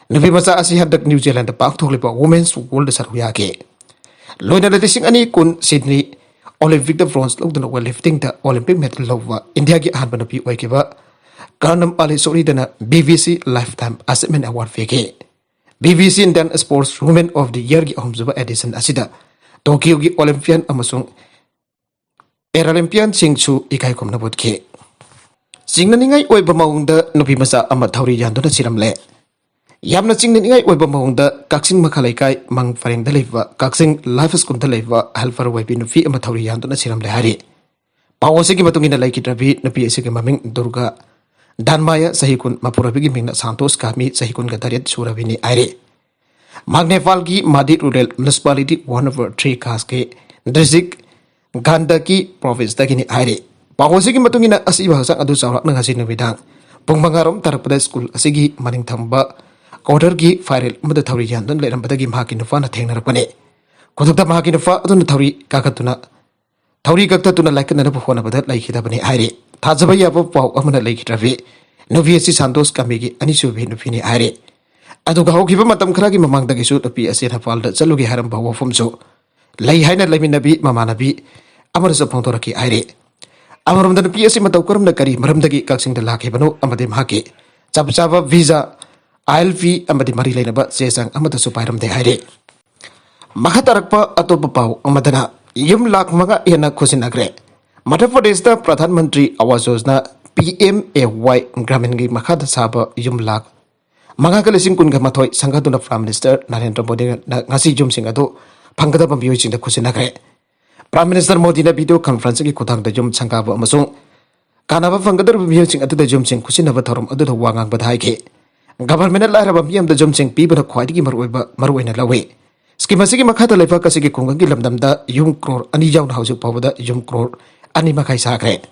ꯅꯨꯄꯤ ꯃꯆꯥ ꯑꯁꯤ ꯍꯟꯗꯛ ꯅ꯭ꯌꯨ ꯖꯤꯂꯦꯟꯗ ꯄꯥꯡꯊꯣꯛꯂꯤꯕ ꯋꯨꯃꯦꯟꯁ ꯋꯥꯔꯜꯗ ꯁꯔꯨꯛ ꯌꯥꯈꯤ꯫ ꯂꯣꯏꯅꯅ ꯂꯤꯁꯤꯡ ꯑꯅꯤ ꯀꯨꯟ ꯁꯤꯗꯅꯤ ꯑꯣꯂꯤꯝꯄꯤꯛꯇ ꯕ꯭ꯔꯣꯟꯖ ꯂꯧꯗꯨꯅ ꯋꯦꯠ ꯂꯤꯐꯇꯤꯡꯗ ꯑꯣꯂꯤꯝꯄꯤꯛ ꯃꯦꯗꯜ ꯂꯧꯕ ꯏꯟꯗꯤꯌꯥꯒꯤ ꯑꯍꯥꯟꯕ ꯅꯨꯄꯤ ꯑꯣꯏꯈꯤꯕ ꯀꯔꯅꯝ ꯑꯂꯤ ꯁꯣꯔꯤꯗꯅ B V C Lifetime Achievement Award ꯄꯤꯈꯤ꯫ B B C Indian Sports Women of the Year ꯒꯤ ꯑꯍꯨꯝꯁꯨꯕ edition ꯑꯁꯤꯗ ꯇꯣꯀꯤꯌꯣꯒꯤ Olympian ꯑꯃꯁꯨꯡ Paralympian ꯁꯤꯡꯁꯨ ꯏꯀꯥꯏ ꯈꯨꯝꯅꯕ ꯎꯠꯈꯤ꯫ ꯆꯤꯡꯅꯅꯤꯡꯉꯥꯏ ꯑꯣꯏꯕ ꯃꯑꯣꯡꯗ ꯅꯨꯄꯤ ꯃꯆꯥ ꯑꯃ ꯊꯧꯔꯤ ꯌꯥꯟꯗꯨꯅ ꯁꯤꯔꯝꯂꯦ꯫ ꯌꯥꯝꯅ ꯆꯤꯡꯅꯅꯤꯡꯉꯥꯏ ꯑꯣꯏꯕ ꯃꯑꯣꯡꯗ ꯀꯛꯆꯤꯡ ꯃꯈꯥ ꯂꯩꯀꯥꯏ ꯃꯪ ꯄꯔꯦꯡꯗ ꯂꯩꯕ ꯀꯛꯆꯤꯡ Life School ꯗ ꯂꯩꯕ helper ꯑꯣꯏꯕꯤ ꯅꯨꯄꯤ ꯑꯃ ꯊꯧꯔꯤ ꯌꯥꯟꯗꯨꯅ ꯁꯤꯔꯝꯂꯦ ꯍꯥꯏꯔꯤ꯫ ꯄꯥꯎ ꯑꯁꯤꯒꯤ ꯃꯇꯨꯡ ꯏꯟꯅ ꯂꯩꯈꯤꯗ꯭ꯔꯕꯤ ꯅꯨꯄꯤ ꯑꯁꯤꯒꯤ ꯃꯃꯤꯡ ꯗꯨꯔꯒꯥ ꯗꯥꯟꯃꯥꯌꯥ, ꯆꯍꯤ ꯀꯨꯟ, ꯃꯄꯨꯔꯣꯏꯕꯒꯤ ꯃꯤꯡꯅ ꯁꯥꯟꯇꯣꯁ ꯀꯥꯃꯤ, ꯆꯍꯤ ꯀꯨꯟꯒ ꯇꯔꯦꯠ ꯁꯨꯔꯕꯤꯅꯤ ꯍꯥꯏꯔꯤ꯫ ꯃꯍꯥꯛ ꯅꯦꯄꯥꯜꯒꯤ ꯃꯥꯗꯤ Rural Municipality one over three ꯈꯥꯁꯀꯤ district ꯒꯥꯟꯗꯀꯤ province ꯇꯒꯤꯅꯤ ꯍꯥꯏꯔꯤ꯫ ꯄꯥꯎ ꯑꯁꯤꯒꯤ ꯃꯇꯨꯡ ꯏꯟꯅ ꯑꯁꯤꯕ ꯍꯛꯆꯥꯡ ꯑꯗꯨ ꯆꯥꯎꯔꯥꯛꯅ ꯉꯁꯤ ꯅꯨꯃꯤꯗꯥꯡ ꯄꯨꯡ ꯃꯉꯥ ꯔꯣꯝ ꯇꯥꯔꯛꯄꯗ school ꯑꯁꯤꯒꯤ ꯃꯅꯤꯡ ꯊꯪꯕ quarter ꯒꯤ ꯐꯥꯏꯔꯦꯜ ꯑꯃꯗ ꯊꯧꯔꯤ ꯌꯥꯟꯗꯨꯅ ꯂꯩꯔꯝꯕꯗꯒꯤ ꯃꯍꯥꯛꯀꯤ ꯅꯨꯄꯥꯅ ꯊꯦꯡꯅꯔꯛꯄꯅꯤ꯫ ꯈꯨꯗꯛꯇ ꯃꯍꯥꯛꯀꯤ ꯅꯨꯄꯥ ꯑꯗꯨꯅ ꯊꯧꯔꯤ ꯀꯥꯈꯠꯇꯨꯅ ꯊꯧꯔꯤ ꯀꯛꯊꯠꯇꯨꯅ ꯂꯥꯏꯀꯠꯅꯅꯕ ꯍꯣꯠꯅꯕꯗ ꯂꯩꯈꯤꯗꯕꯅꯤ ꯍꯥꯏꯔꯤ꯫ ꯊꯥꯖꯕ ꯌꯥꯕ ꯄꯥꯎ ꯑꯃꯅ ꯂꯩꯈꯤꯗ꯭ꯔꯕꯤ ꯅꯨꯄꯤ ꯑꯁꯤ ꯁꯥꯟꯇꯣꯁ ꯀꯥꯃꯤꯒꯤ ꯑꯅꯤꯁꯨꯕꯤ ꯅꯨꯄꯤꯅꯤ ꯍꯥꯏꯔꯤ꯫ ꯑꯗꯨꯒ ꯍꯧꯈꯤꯕ ꯃꯇꯝ ꯈꯔꯒꯤ ꯃꯃꯥꯡꯗꯒꯤꯁꯨ ꯅꯨꯄꯤ ꯑꯁꯤ ꯅꯦꯄꯥꯜꯗ ꯆꯠꯂꯨꯒꯦ ꯍꯥꯏꯔꯝꯕ ꯋꯥꯐꯝꯁꯨ ꯂꯩ ꯍꯥꯏꯅ ꯂꯩꯃꯤꯟꯅꯕꯤ ꯃꯃꯥꯟꯅꯕꯤ ꯑꯃꯅꯁꯨ ꯐꯣꯡꯗꯣꯔꯛꯈꯤ ꯍꯥꯏꯔꯤ꯫ ꯑꯃꯔꯣꯝꯗ ꯅꯨꯄꯤ ꯑꯁꯤ ꯃꯇꯧ ꯀꯔꯝꯅ ꯀꯔꯤ ꯃꯔꯝꯗꯒꯤ ꯀꯛꯆꯤꯡꯗ ꯂꯥꯛꯈꯤꯕꯅꯣ ꯑꯃꯗꯤ ꯃꯍꯥꯛꯀꯤ ꯆꯞ ꯆꯥꯕ visa, I L P ꯑꯃꯗꯤ ꯃꯔꯤ ꯂꯩꯅꯕ ꯆꯦ ꯆꯥꯡ ꯑꯃꯠꯇꯁꯨ ꯄꯥꯏꯔꯝꯗꯦ ꯍꯥꯏꯔꯤ꯫ ꯃꯈꯥ ꯇꯥꯔꯛꯄ ꯑꯇꯣꯞꯄ ꯄꯥꯎ ꯑꯃꯗꯅ ꯌꯨꯝ ꯂꯥꯈ ꯃꯉꯥ ꯍꯦꯟꯅ ꯈꯨꯠꯁꯤꯟꯅꯈ꯭ꯔꯦ꯫ ꯃꯙ꯭ꯌ ꯄ꯭ꯔꯗꯦꯁꯇ ꯄ꯭ꯔꯙꯥꯟ ꯃꯟꯇ꯭ꯔꯤ ꯑꯋꯥꯁ Yojana P M A Y ꯒ꯭ꯔꯥꯃꯤꯟꯒꯤ ꯃꯈꯥꯗ ꯁꯥꯕ ꯌꯨꯝ ꯂꯥꯈ ꯃꯉꯥꯒ ꯂꯤꯁꯤꯡ ꯀꯨꯟꯒ ꯃꯥꯊꯣꯏ ꯁꯪꯒꯥꯗꯨꯅ Prime Minister ꯅꯔꯦꯟꯗ꯭ꯔ ꯃꯣꯗꯤꯅ ꯉꯁꯤ ꯌꯨꯝꯁꯤꯡ ꯑꯗꯨ ꯐꯪꯒꯗꯕ ꯃꯤꯑꯣꯏꯁꯤꯡꯗ ꯈꯨꯠꯁꯤꯟꯅꯈ꯭ꯔꯦ꯫ Prime Minister ꯃꯣꯗꯤꯅ video conferencing ꯒꯤ ꯈꯨꯠꯊꯥꯡꯗ ꯌꯨꯝ ꯁꯪꯒꯥꯕ ꯑꯃꯁꯨꯡ ꯀꯥꯟꯅꯕ ꯐꯪꯒꯗꯧꯔꯤꯕ ꯃꯤꯑꯣꯏꯁꯤꯡ ꯑꯗꯨꯗ ꯌꯨꯝꯁꯤꯡ ꯈꯨꯠꯁꯤꯟꯅꯕ ꯊꯧꯔꯝ ꯑꯗꯨꯗ ꯋꯥ ꯉꯥꯡꯕꯗ ꯍꯥꯏꯈꯤ꯫ Government ꯅ ꯂꯥꯏꯔꯕ ꯃꯤꯌꯥꯝꯗ ꯌꯨꯝꯁꯤꯡ ꯄꯤꯕꯅ ꯈ꯭ꯋꯥꯏꯗꯒꯤ ꯃꯔꯨꯑꯣꯏꯕ, ꯃꯔꯨꯑꯣꯏꯅ ꯂꯧꯏ꯫ Scheme ꯑꯁꯤꯒꯤ ꯃꯈꯥꯗ ꯂꯩꯕꯥꯛ ꯑꯁꯤꯒꯤ ꯈꯨꯡꯒꯪꯒꯤ ꯂꯝꯗꯝꯗ ꯌꯨꯝ crore ꯑꯅꯤ ꯌꯥꯎꯅ ꯍꯧꯖꯤꯛ ꯐꯥꯎꯕꯗ ꯌꯨꯝ crore ꯑꯅꯤ ꯃꯈꯥꯏ ꯁꯥꯈ꯭ꯔꯦ꯫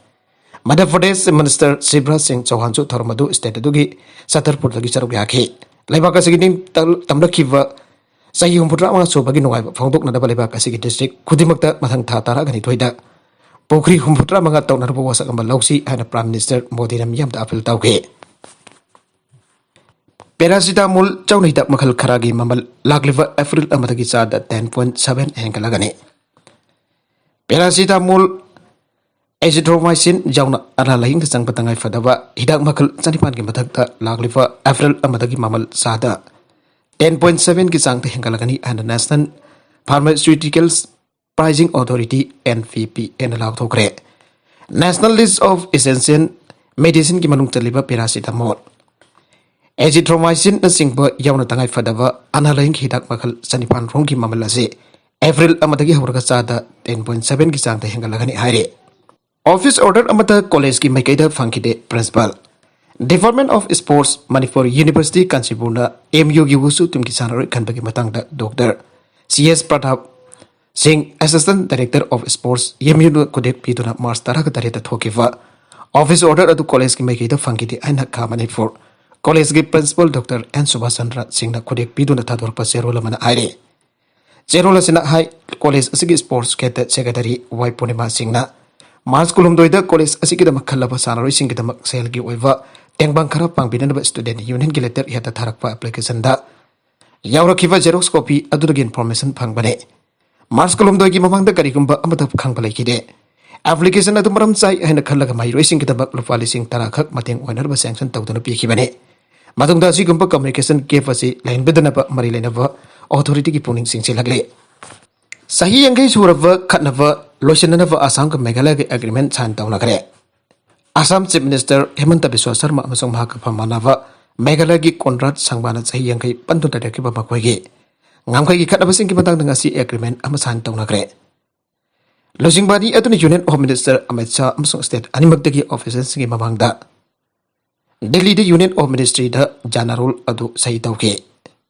ꯃꯙ꯭ꯌ ꯄ꯭ꯔꯗꯦꯁ Minister ꯁꯤꯕꯔꯥꯖ ꯁꯤꯡ ꯆꯧꯍꯥꯟꯁꯨ ꯊꯧꯔꯝ ꯑꯗꯨ state ꯑꯗꯨꯒꯤ ꯆꯇꯔꯄꯨꯔꯗꯒꯤ ꯁꯔꯨꯛ ꯌꯥꯈꯤ꯫ ꯂꯩꯕꯥꯛ ꯑꯁꯤꯒꯤ ꯅꯤꯡ ꯇꯝꯂꯛꯈꯤꯕ ꯆꯍꯤ ꯍꯨꯝꯐꯨꯇꯔꯥ ꯃꯉꯥ ꯁꯨꯕꯒꯤ ꯅꯨꯡꯉꯥꯏꯕ ꯐꯣꯡꯗꯣꯛꯅꯅꯕ ꯂꯩꯕꯥꯛ ꯑꯁꯤꯒꯤ district ꯈꯨꯗꯤꯡꯃꯛꯇ ꯃꯊꯪ ꯊꯥ ꯇꯔꯥꯅꯤꯊꯣꯏꯗ ꯄꯨꯈ꯭ꯔꯤ ꯍꯨꯝꯐꯨꯇꯔꯥ ꯃꯉꯥ ꯇꯧꯅꯅꯕ ꯋꯥꯁꯛ ꯑꯃ ꯂꯧꯁꯤ ꯍꯥꯏꯅ Prime Minister ꯃꯣꯗꯤꯅ ꯃꯤꯌꯥꯝꯗ appeal ꯇꯧꯈꯤ꯫ Paracetamol ꯆꯧꯅ ꯍꯤꯗꯥꯛ ꯃꯈꯜ ꯈꯔꯒꯤ ꯃꯃꯜ ꯂꯥꯛꯂꯤꯕ April ꯑꯃꯗꯒꯤ ꯆꯥꯗ ten point seven ꯍꯦꯟꯒꯠꯂꯒꯅꯤ꯫ Paracetamol, azithromycin ꯌꯥꯎꯅ ꯑꯅꯥ ꯂꯥꯏꯌꯦꯡꯗ ꯆꯪꯕ ꯇꯉꯥꯏ ꯐꯗꯕ ꯍꯤꯗꯥꯛ ꯃꯈꯜ ꯆꯅꯤꯄꯥꯟꯒꯤ ꯃꯊꯛꯇ ꯂꯥꯛꯂꯤꯕ April ꯑꯃꯗꯒꯤ ꯃꯃꯜ ꯆꯥꯗ ten point seven ꯒꯤ ꯆꯥꯡꯗ ꯍꯦꯟꯒꯠꯂꯒꯅꯤ ꯍꯥꯏꯅ National Pharmaceuticals Pricing Authority, N P P A ꯅ ꯂꯥꯎꯊꯣꯛꯈ꯭ꯔꯦ꯫ National List of Essential Medicine ꯒꯤ ꯃꯅꯨꯡ ꯆꯜꯂꯤꯕ paracetamol, azithromycin ꯅꯆꯤꯡꯕ ꯌꯥꯎꯅ ꯇꯉꯥꯏ ꯐꯗꯕ ꯑꯅꯥ ꯂꯥꯏꯌꯦꯡꯒꯤ ꯍꯤꯗꯥꯛ ꯃꯈꯜ ꯆꯅꯤꯄꯥꯟ ꯔꯣꯝꯒꯤ ꯃꯃꯜ ꯑꯁꯤ April ꯑꯃꯗꯒꯤ ꯍꯧꯔꯒ ꯆꯥꯗ ten point seven ꯒꯤ ꯆꯥꯡꯗ ꯍꯦꯟꯒꯠꯂꯒꯅꯤ ꯍꯥꯏꯔꯤ꯫ Office order ꯑꯃꯠꯇ college ꯀꯤ ꯃꯥꯏꯀꯩꯗ ꯐꯪꯈꯤꯗꯦ꯫ Principal, Department of Sports, Manipur University, ꯀꯥꯟꯆꯤꯄꯨꯔꯅ M U ꯒꯤ wushu team ꯒꯤ ꯁꯥꯟꯅꯔꯣꯏ ꯈꯟꯕꯒꯤ ꯃꯇꯥꯡꯗ Doctor C S Pratap Singh, Assistant Director of Sports, M U ꯅ ꯈꯨꯗꯦꯛ ꯄꯤꯗꯨꯅ March ꯇꯔꯥꯒ ꯇꯔꯦꯠꯇ ꯊꯣꯛꯈꯤꯕ office order ꯑꯗꯨ college ꯀꯤ ꯃꯥꯏꯀꯩꯗ ꯐꯪꯈꯤꯗꯦ ꯍꯥꯏꯅ ꯈꯥ ꯃꯅꯤꯄꯨꯔ college ꯀꯤ Principal Doctor N Subhash Chandra Singh ꯅ ꯈꯨꯗꯦꯛ ꯄꯤꯗꯨꯅ ꯊꯥꯗꯣꯔꯛꯄ ꯆꯦꯔꯣꯜ ꯑꯃꯅ ꯍꯥꯏꯔꯤ꯫ ꯆꯦꯔꯣꯜ ꯑꯁꯤꯅ ꯍꯥꯏ, college ꯑꯁꯤꯒꯤ sports ꯈꯦꯠꯇ secretary Y ꯄꯨꯔꯅꯤꯃꯥ ꯁꯤꯡꯅ March ꯀꯨꯟꯍꯨꯝꯗꯣꯏꯗ college ꯑꯁꯤꯒꯤꯗꯃꯛ ꯈꯜꯂꯕ ꯁꯥꯟꯅꯔꯣꯏꯁꯤꯡꯒꯤꯗꯃꯛ ꯁꯦꯜꯒꯤ ꯑꯣꯏꯕ ꯇꯦꯡꯕꯥꯡ ꯈꯔ ꯄꯥꯡꯕꯤꯅꯅꯕ student union ꯒꯤ letterhead ꯇ ꯊꯥꯔꯛꯄ application ꯗ ꯌꯥꯎꯔꯛꯈꯤꯕ xerox copy ꯑꯗꯨꯗꯒꯤ information ꯐꯪꯕꯅꯤ꯫ March ꯀꯨꯟꯍꯨꯝꯗꯣꯏꯒꯤ ꯃꯃꯥꯡꯗ ꯀꯔꯤꯒꯨꯝꯕ ꯑꯃꯠꯇ ꯈꯪꯕ ꯂꯩꯈꯤꯗꯦ꯫ Application ꯑꯗꯨ ꯃꯔꯝ ꯆꯥꯏ ꯍꯥꯏꯅ ꯈꯜꯂꯒ ꯃꯍꯩꯔꯣꯏꯁꯤꯡꯒꯤꯗꯃꯛ ꯂꯨꯄꯥ ꯂꯤꯁꯤꯡ ꯇꯔꯥ ꯈꯛ ꯃꯇꯦꯡ ꯑꯣꯏꯅꯅꯕ sanction ꯇꯧꯗꯨꯅ ꯄꯤꯈꯤꯕꯅꯤ꯫ ꯃꯇꯨꯡꯗ ꯑꯁꯤꯒꯨꯝꯕ communication gap ꯑꯁꯤ ꯂꯩꯍꯟꯕꯤꯗꯅꯕ ꯃꯔꯤ ꯂꯩꯅꯕ authority ꯒꯤ ꯄꯨꯛꯅꯤꯡ ꯆꯤꯡꯁꯤꯜꯂꯛꯂꯤ꯫ ꯆꯍꯤ ꯌꯥꯡꯈꯩ ꯁꯨꯔꯕ ꯈꯠꯅꯕ ꯂꯣꯏꯁꯤꯟꯅꯅꯕ ꯑꯁꯥꯝꯒ ꯃꯦꯘꯥꯂꯌꯒꯤ agreement sign ꯇꯧꯅꯈ꯭ꯔꯦ꯫ Assam Chief Minister ꯍꯦꯃꯟꯇ Visva Sharma ꯑꯃꯁꯨꯡ ꯃꯍꯥꯛꯀ ꯐꯝꯃꯥꯟꯅꯕ ꯃꯦꯘꯥꯂꯌꯒꯤ ꯀꯣꯟꯔꯥꯗ ꯁꯪꯃꯥꯅ ꯆꯍꯤ ꯌꯥꯡꯈꯩ ꯄꯟꯗꯨꯅ ꯂꯩꯔꯛꯈꯤꯕ ꯃꯈꯣꯏꯒꯤ ꯉꯝꯈꯩꯒꯤ ꯈꯠꯅꯕꯁꯤꯡꯒꯤ ꯃꯇꯥꯡꯗ ꯉꯁꯤ agreement ꯑꯃ sign ꯇꯧꯅꯈ꯭ꯔꯦ꯫ ꯂꯨꯆꯤꯡꯕ ꯑꯅꯤ ꯑꯗꯨꯅ Union Home Minister Amit Shah ꯑꯃꯁꯨꯡ state ꯑꯅꯤꯃꯛꯇꯒꯤ officialꯁꯤꯡꯒꯤ ꯃꯃꯥꯡꯗ ꯗꯤꯜꯂꯤꯗ Union of Ministryꯗ ꯌꯥꯅꯔꯣꯜ ꯑꯗꯨ ꯁꯍꯤ ꯇꯧꯈꯤ꯫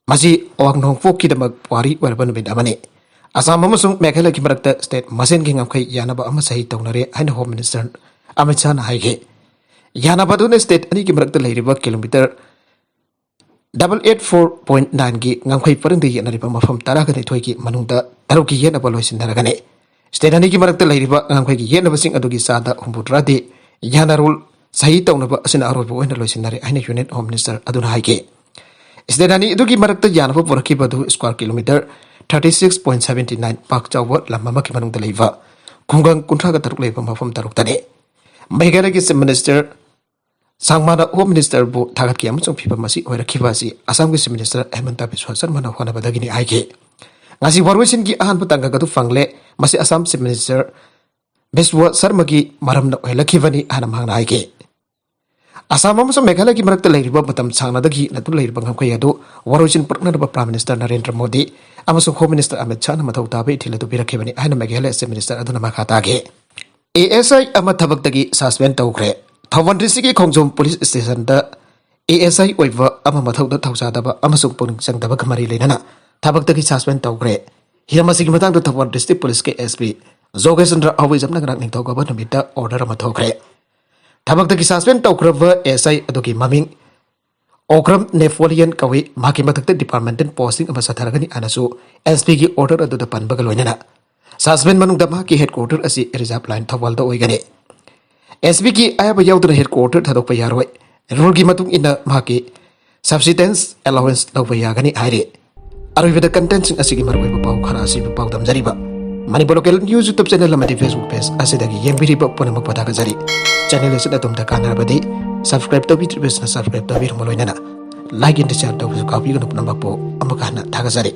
ꯃꯁꯤ ꯑꯋꯥꯡ ꯅꯣꯡꯄꯣꯛꯀꯤꯗꯃꯛ ꯄꯨꯋꯥꯔꯤ ꯑꯣꯏꯔꯕ ꯅꯨꯃꯤꯠ ꯑꯃꯅꯤ꯫ ꯑꯁꯥꯝ ꯑꯃꯁꯨꯡ ꯃꯦꯘꯥꯂꯌꯒꯤ ꯃꯔꯛꯇ state ꯃꯁꯦꯟꯒꯤ ꯉꯝꯈꯩ ꯌꯥꯅꯕ ꯑꯃ ꯁꯍꯤ ꯇꯧꯅꯔꯦ ꯍꯥꯏꯅ Home Minister ꯑꯃꯤꯠ ꯁꯥꯍꯅ ꯍꯥꯏꯈꯤ꯫ ꯌꯥꯅꯕ ꯑꯗꯨꯅ state ꯑꯅꯤꯒꯤ ꯃꯔꯛꯇ ꯂꯩꯔꯤꯕ kilometre double eight four point nineꯒꯤ ꯉꯝꯈꯩ ꯄꯔꯤꯡꯗ ꯌꯦꯠꯅꯔꯤꯕ ꯃꯐꯝ ꯇꯔꯥꯒ ꯅꯤꯊꯣꯏꯒꯤ ꯃꯅꯨꯡꯗ ꯇꯔꯨꯛꯀꯤ ꯌꯦꯠꯅꯕ ꯂꯣꯏꯁꯤꯟꯅꯔꯒꯅꯤ꯫ State ꯑꯅꯤꯒꯤ ꯃꯔꯛꯇ ꯂꯩꯔꯤꯕ ꯉꯝꯈꯩꯒꯤ ꯌꯦꯠꯅꯕꯁꯤꯡ ꯑꯗꯨꯒꯤ ꯆꯥꯗ ꯍꯨꯝꯐꯨꯇꯔꯥꯗꯤ ꯌꯥꯅꯔꯣꯜ ꯁꯍꯤ ꯇꯧꯅꯕ ꯑꯁꯤꯅ ꯑꯔꯣꯏꯕ ꯑꯣꯏꯅ ꯂꯣꯏꯁꯤꯟꯅꯔꯦ ꯍꯥꯏꯅ Union Home Minister ꯑꯗꯨꯅ ꯍꯥꯏꯈꯤ꯫ State ꯑꯅꯤ ꯑꯗꯨꯒꯤ ꯃꯔꯛꯇ ꯌꯥꯅꯕ ꯄꯨꯔꯛꯈꯤꯕ ꯑꯗꯨ square kilometre thirty six point seventy nine ꯄꯥꯛ ꯆꯥꯎꯕ ꯂꯝ ꯑꯃꯒꯤ ꯃꯅꯨꯡꯗ ꯂꯩꯕ ꯈꯨꯡꯒꯪ ꯀꯨꯟꯊ꯭ꯔꯥꯒ ꯇꯔꯨꯛ ꯂꯩꯕ ꯃꯐꯝ ꯇꯔꯨꯛꯇꯅꯤ꯫ ꯃꯦꯘꯥꯂꯌꯒꯤ Chief Minister ꯁꯥꯡꯃꯥꯅ Home Minister ꯕꯨ ꯊꯥꯒꯠꯈꯤ ꯑꯃꯁꯨꯡ ꯐꯤꯚꯝ ꯑꯁꯤ ꯑꯣꯏꯔꯛꯈꯤꯕ ꯑꯁꯤ ꯑꯁꯥꯝꯒꯤ Chief Minister ꯍꯦꯃꯟꯇ ꯕꯤꯁ꯭ꯋ ꯁꯔꯃꯅ ꯍꯣꯠꯅꯕꯗꯒꯤꯅꯤ ꯍꯥꯏꯈꯤ꯫ ꯉꯁꯤ ꯋꯥꯔꯣꯏꯁꯤꯟꯒꯤ ꯑꯍꯥꯟꯕ ꯇꯥꯡꯀꯛ ꯑꯗꯨ ꯐꯪꯂꯦ꯫ ꯃꯁꯤ ꯑꯁꯥꯝ Chief Minister ꯕꯤꯁ꯭ꯋ ꯁꯔꯃꯒꯤ ꯃꯔꯝꯅ ꯑꯣꯏꯍꯜꯂꯛꯈꯤꯕꯅꯤ ꯍꯥꯏꯅ ꯃꯍꯥꯛꯅ ꯍꯥꯏꯈꯤ꯫ ꯑꯁꯥꯝ ꯑꯃꯁꯨꯡ ꯃꯦꯘꯥꯂꯌꯒꯤ ꯃꯔꯛꯇ ꯂꯩꯔꯤꯕ ꯃꯇꯝ ꯁꯥꯡꯅꯗꯒꯤ ꯅꯠꯇꯨ ꯂꯩꯔꯤꯕ ꯉꯝꯈꯩ ꯑꯗꯨ ꯋꯥꯔꯣꯏꯁꯤꯟ ꯄꯨꯔꯛꯅꯅꯕ Prime Minister ꯅꯔꯦꯟꯗ꯭ꯔ ꯃꯣꯗꯤ ꯑꯃꯁꯨꯡ Home Minister ꯑꯃꯤꯠ ꯁꯥꯍꯅ ꯃꯊꯧ ꯇꯥꯕ ꯏꯊꯤꯜ ꯑꯗꯨ ꯄꯤꯔꯛꯈꯤꯕꯅꯤ ꯍꯥꯏꯅ ꯃꯦꯘꯥꯂꯌ Chief Minister ꯑꯗꯨꯅ ꯃꯈꯥ ꯇꯥꯈꯤ꯫ ꯑꯦ ꯑꯦꯁ ꯑꯥꯏ ꯑꯃ ꯊꯕꯛꯇꯒꯤ suspend ꯇꯧꯈ꯭ꯔꯦ꯫ ꯊꯧꯕꯥꯜ districtꯀꯤ ꯈꯣꯡꯖꯣꯝ police stationꯗ ꯑꯦ ꯑꯦꯁ ꯑꯥꯏ ꯑꯣꯏꯕ ꯑꯃ ꯃꯊꯧꯗ ꯊꯧꯁꯥꯗꯕ ꯑꯃꯁꯨꯡ ꯄꯨꯛꯅꯤꯡ ꯆꯪꯗꯕꯒ ꯃꯔꯤ ꯂꯩꯅꯅ ꯊꯕꯛꯇꯒꯤ suspend ꯇꯧꯈ꯭ꯔꯦ꯫ ꯍꯤꯔꯝ ꯑꯁꯤꯒꯤ ꯃꯇꯥꯡꯗ ꯊꯧꯕꯥꯜ district policeꯀꯤ S P ꯖꯣꯒꯦꯁꯟꯗ꯭ꯔ ꯑꯍꯨꯏꯖꯝꯅ ꯉꯔꯥꯡ ꯅꯤꯡꯊꯧꯀꯥꯕ ꯅꯨꯃꯤꯠꯇ order ꯑꯃ ꯊꯣꯛꯈ꯭ꯔꯦ꯫ ꯊꯕꯛꯇꯒꯤ suspend ꯇꯧꯈ꯭ꯔꯕ ꯑꯦꯁ ꯑꯥꯏ ꯑꯗꯨꯒꯤ ꯃꯃꯤꯡ ꯑꯣꯀ꯭ꯔꯝ ꯅꯦꯄꯣꯂꯤꯌꯟ ꯀꯧꯏ꯫ ꯃꯍꯥꯛꯀꯤ ꯃꯊꯛꯇ departmental posting ꯑꯃ ꯆꯠꯊꯔꯒꯅꯤ ꯍꯥꯏꯅꯁꯨ S Pꯒꯤ order ꯑꯗꯨꯗ ꯄꯟꯕꯒ ꯂꯣꯏꯅꯅ suspend ꯃꯅꯨꯡꯗ ꯃꯍꯥꯛꯀꯤ headquarter ꯑꯁꯤ Reserve Line ꯊꯧꯕꯥꯜꯗ ꯑꯣꯏꯒꯅꯤ꯫ S Pꯒꯤ ꯑꯌꯥꯕ ꯌꯥꯎꯗꯅ headquarter ꯊꯥꯗꯣꯛꯄ ꯌꯥꯔꯣꯏ꯫ Ruleꯒꯤ ꯃꯇꯨꯡ ꯏꯟꯅ ꯃꯍꯥꯛꯀꯤ subsistence allowance ꯂꯧꯕ ꯌꯥꯒꯅꯤ ꯍꯥꯏꯔꯤ꯫ ꯑꯔꯣꯏꯕꯗ contentꯁꯤꯡ ꯑꯁꯤꯒꯤ ꯃꯔꯨꯑꯣꯏꯕ ꯄꯥꯎ ꯈꯔ ꯑꯁꯤꯕꯨ ꯄꯥꯎꯗꯝꯖꯔꯤꯕ꯫ Manipur Local News YouTube channel ꯑꯃꯗꯤ Facebook page ꯑꯁꯤꯗꯒꯤ ꯌꯦꯡꯕꯤꯔꯤꯕ ꯄꯨꯝꯅꯃꯛꯄꯨ ꯊꯥꯒꯠꯆꯔꯤ꯫ Channel ꯑꯁꯤꯅ ꯑꯗꯣꯝꯗ ꯀꯥꯟꯅꯔꯕꯗꯤ subscribe ꯇꯧꯕꯤꯗ꯭ꯔꯤꯕꯁꯤꯅ subscribe ꯇꯧꯕꯤꯔꯝꯕ ꯂꯣꯏꯅꯅ like and share ꯇꯧꯕꯁꯨ ꯀꯥꯎꯕꯤꯒꯅꯨ꯫ ꯄꯨꯝꯅꯃꯛꯄꯨ ꯑꯃꯨꯛ ꯍꯟꯅ ꯊꯥꯒꯠꯆꯔꯤ꯫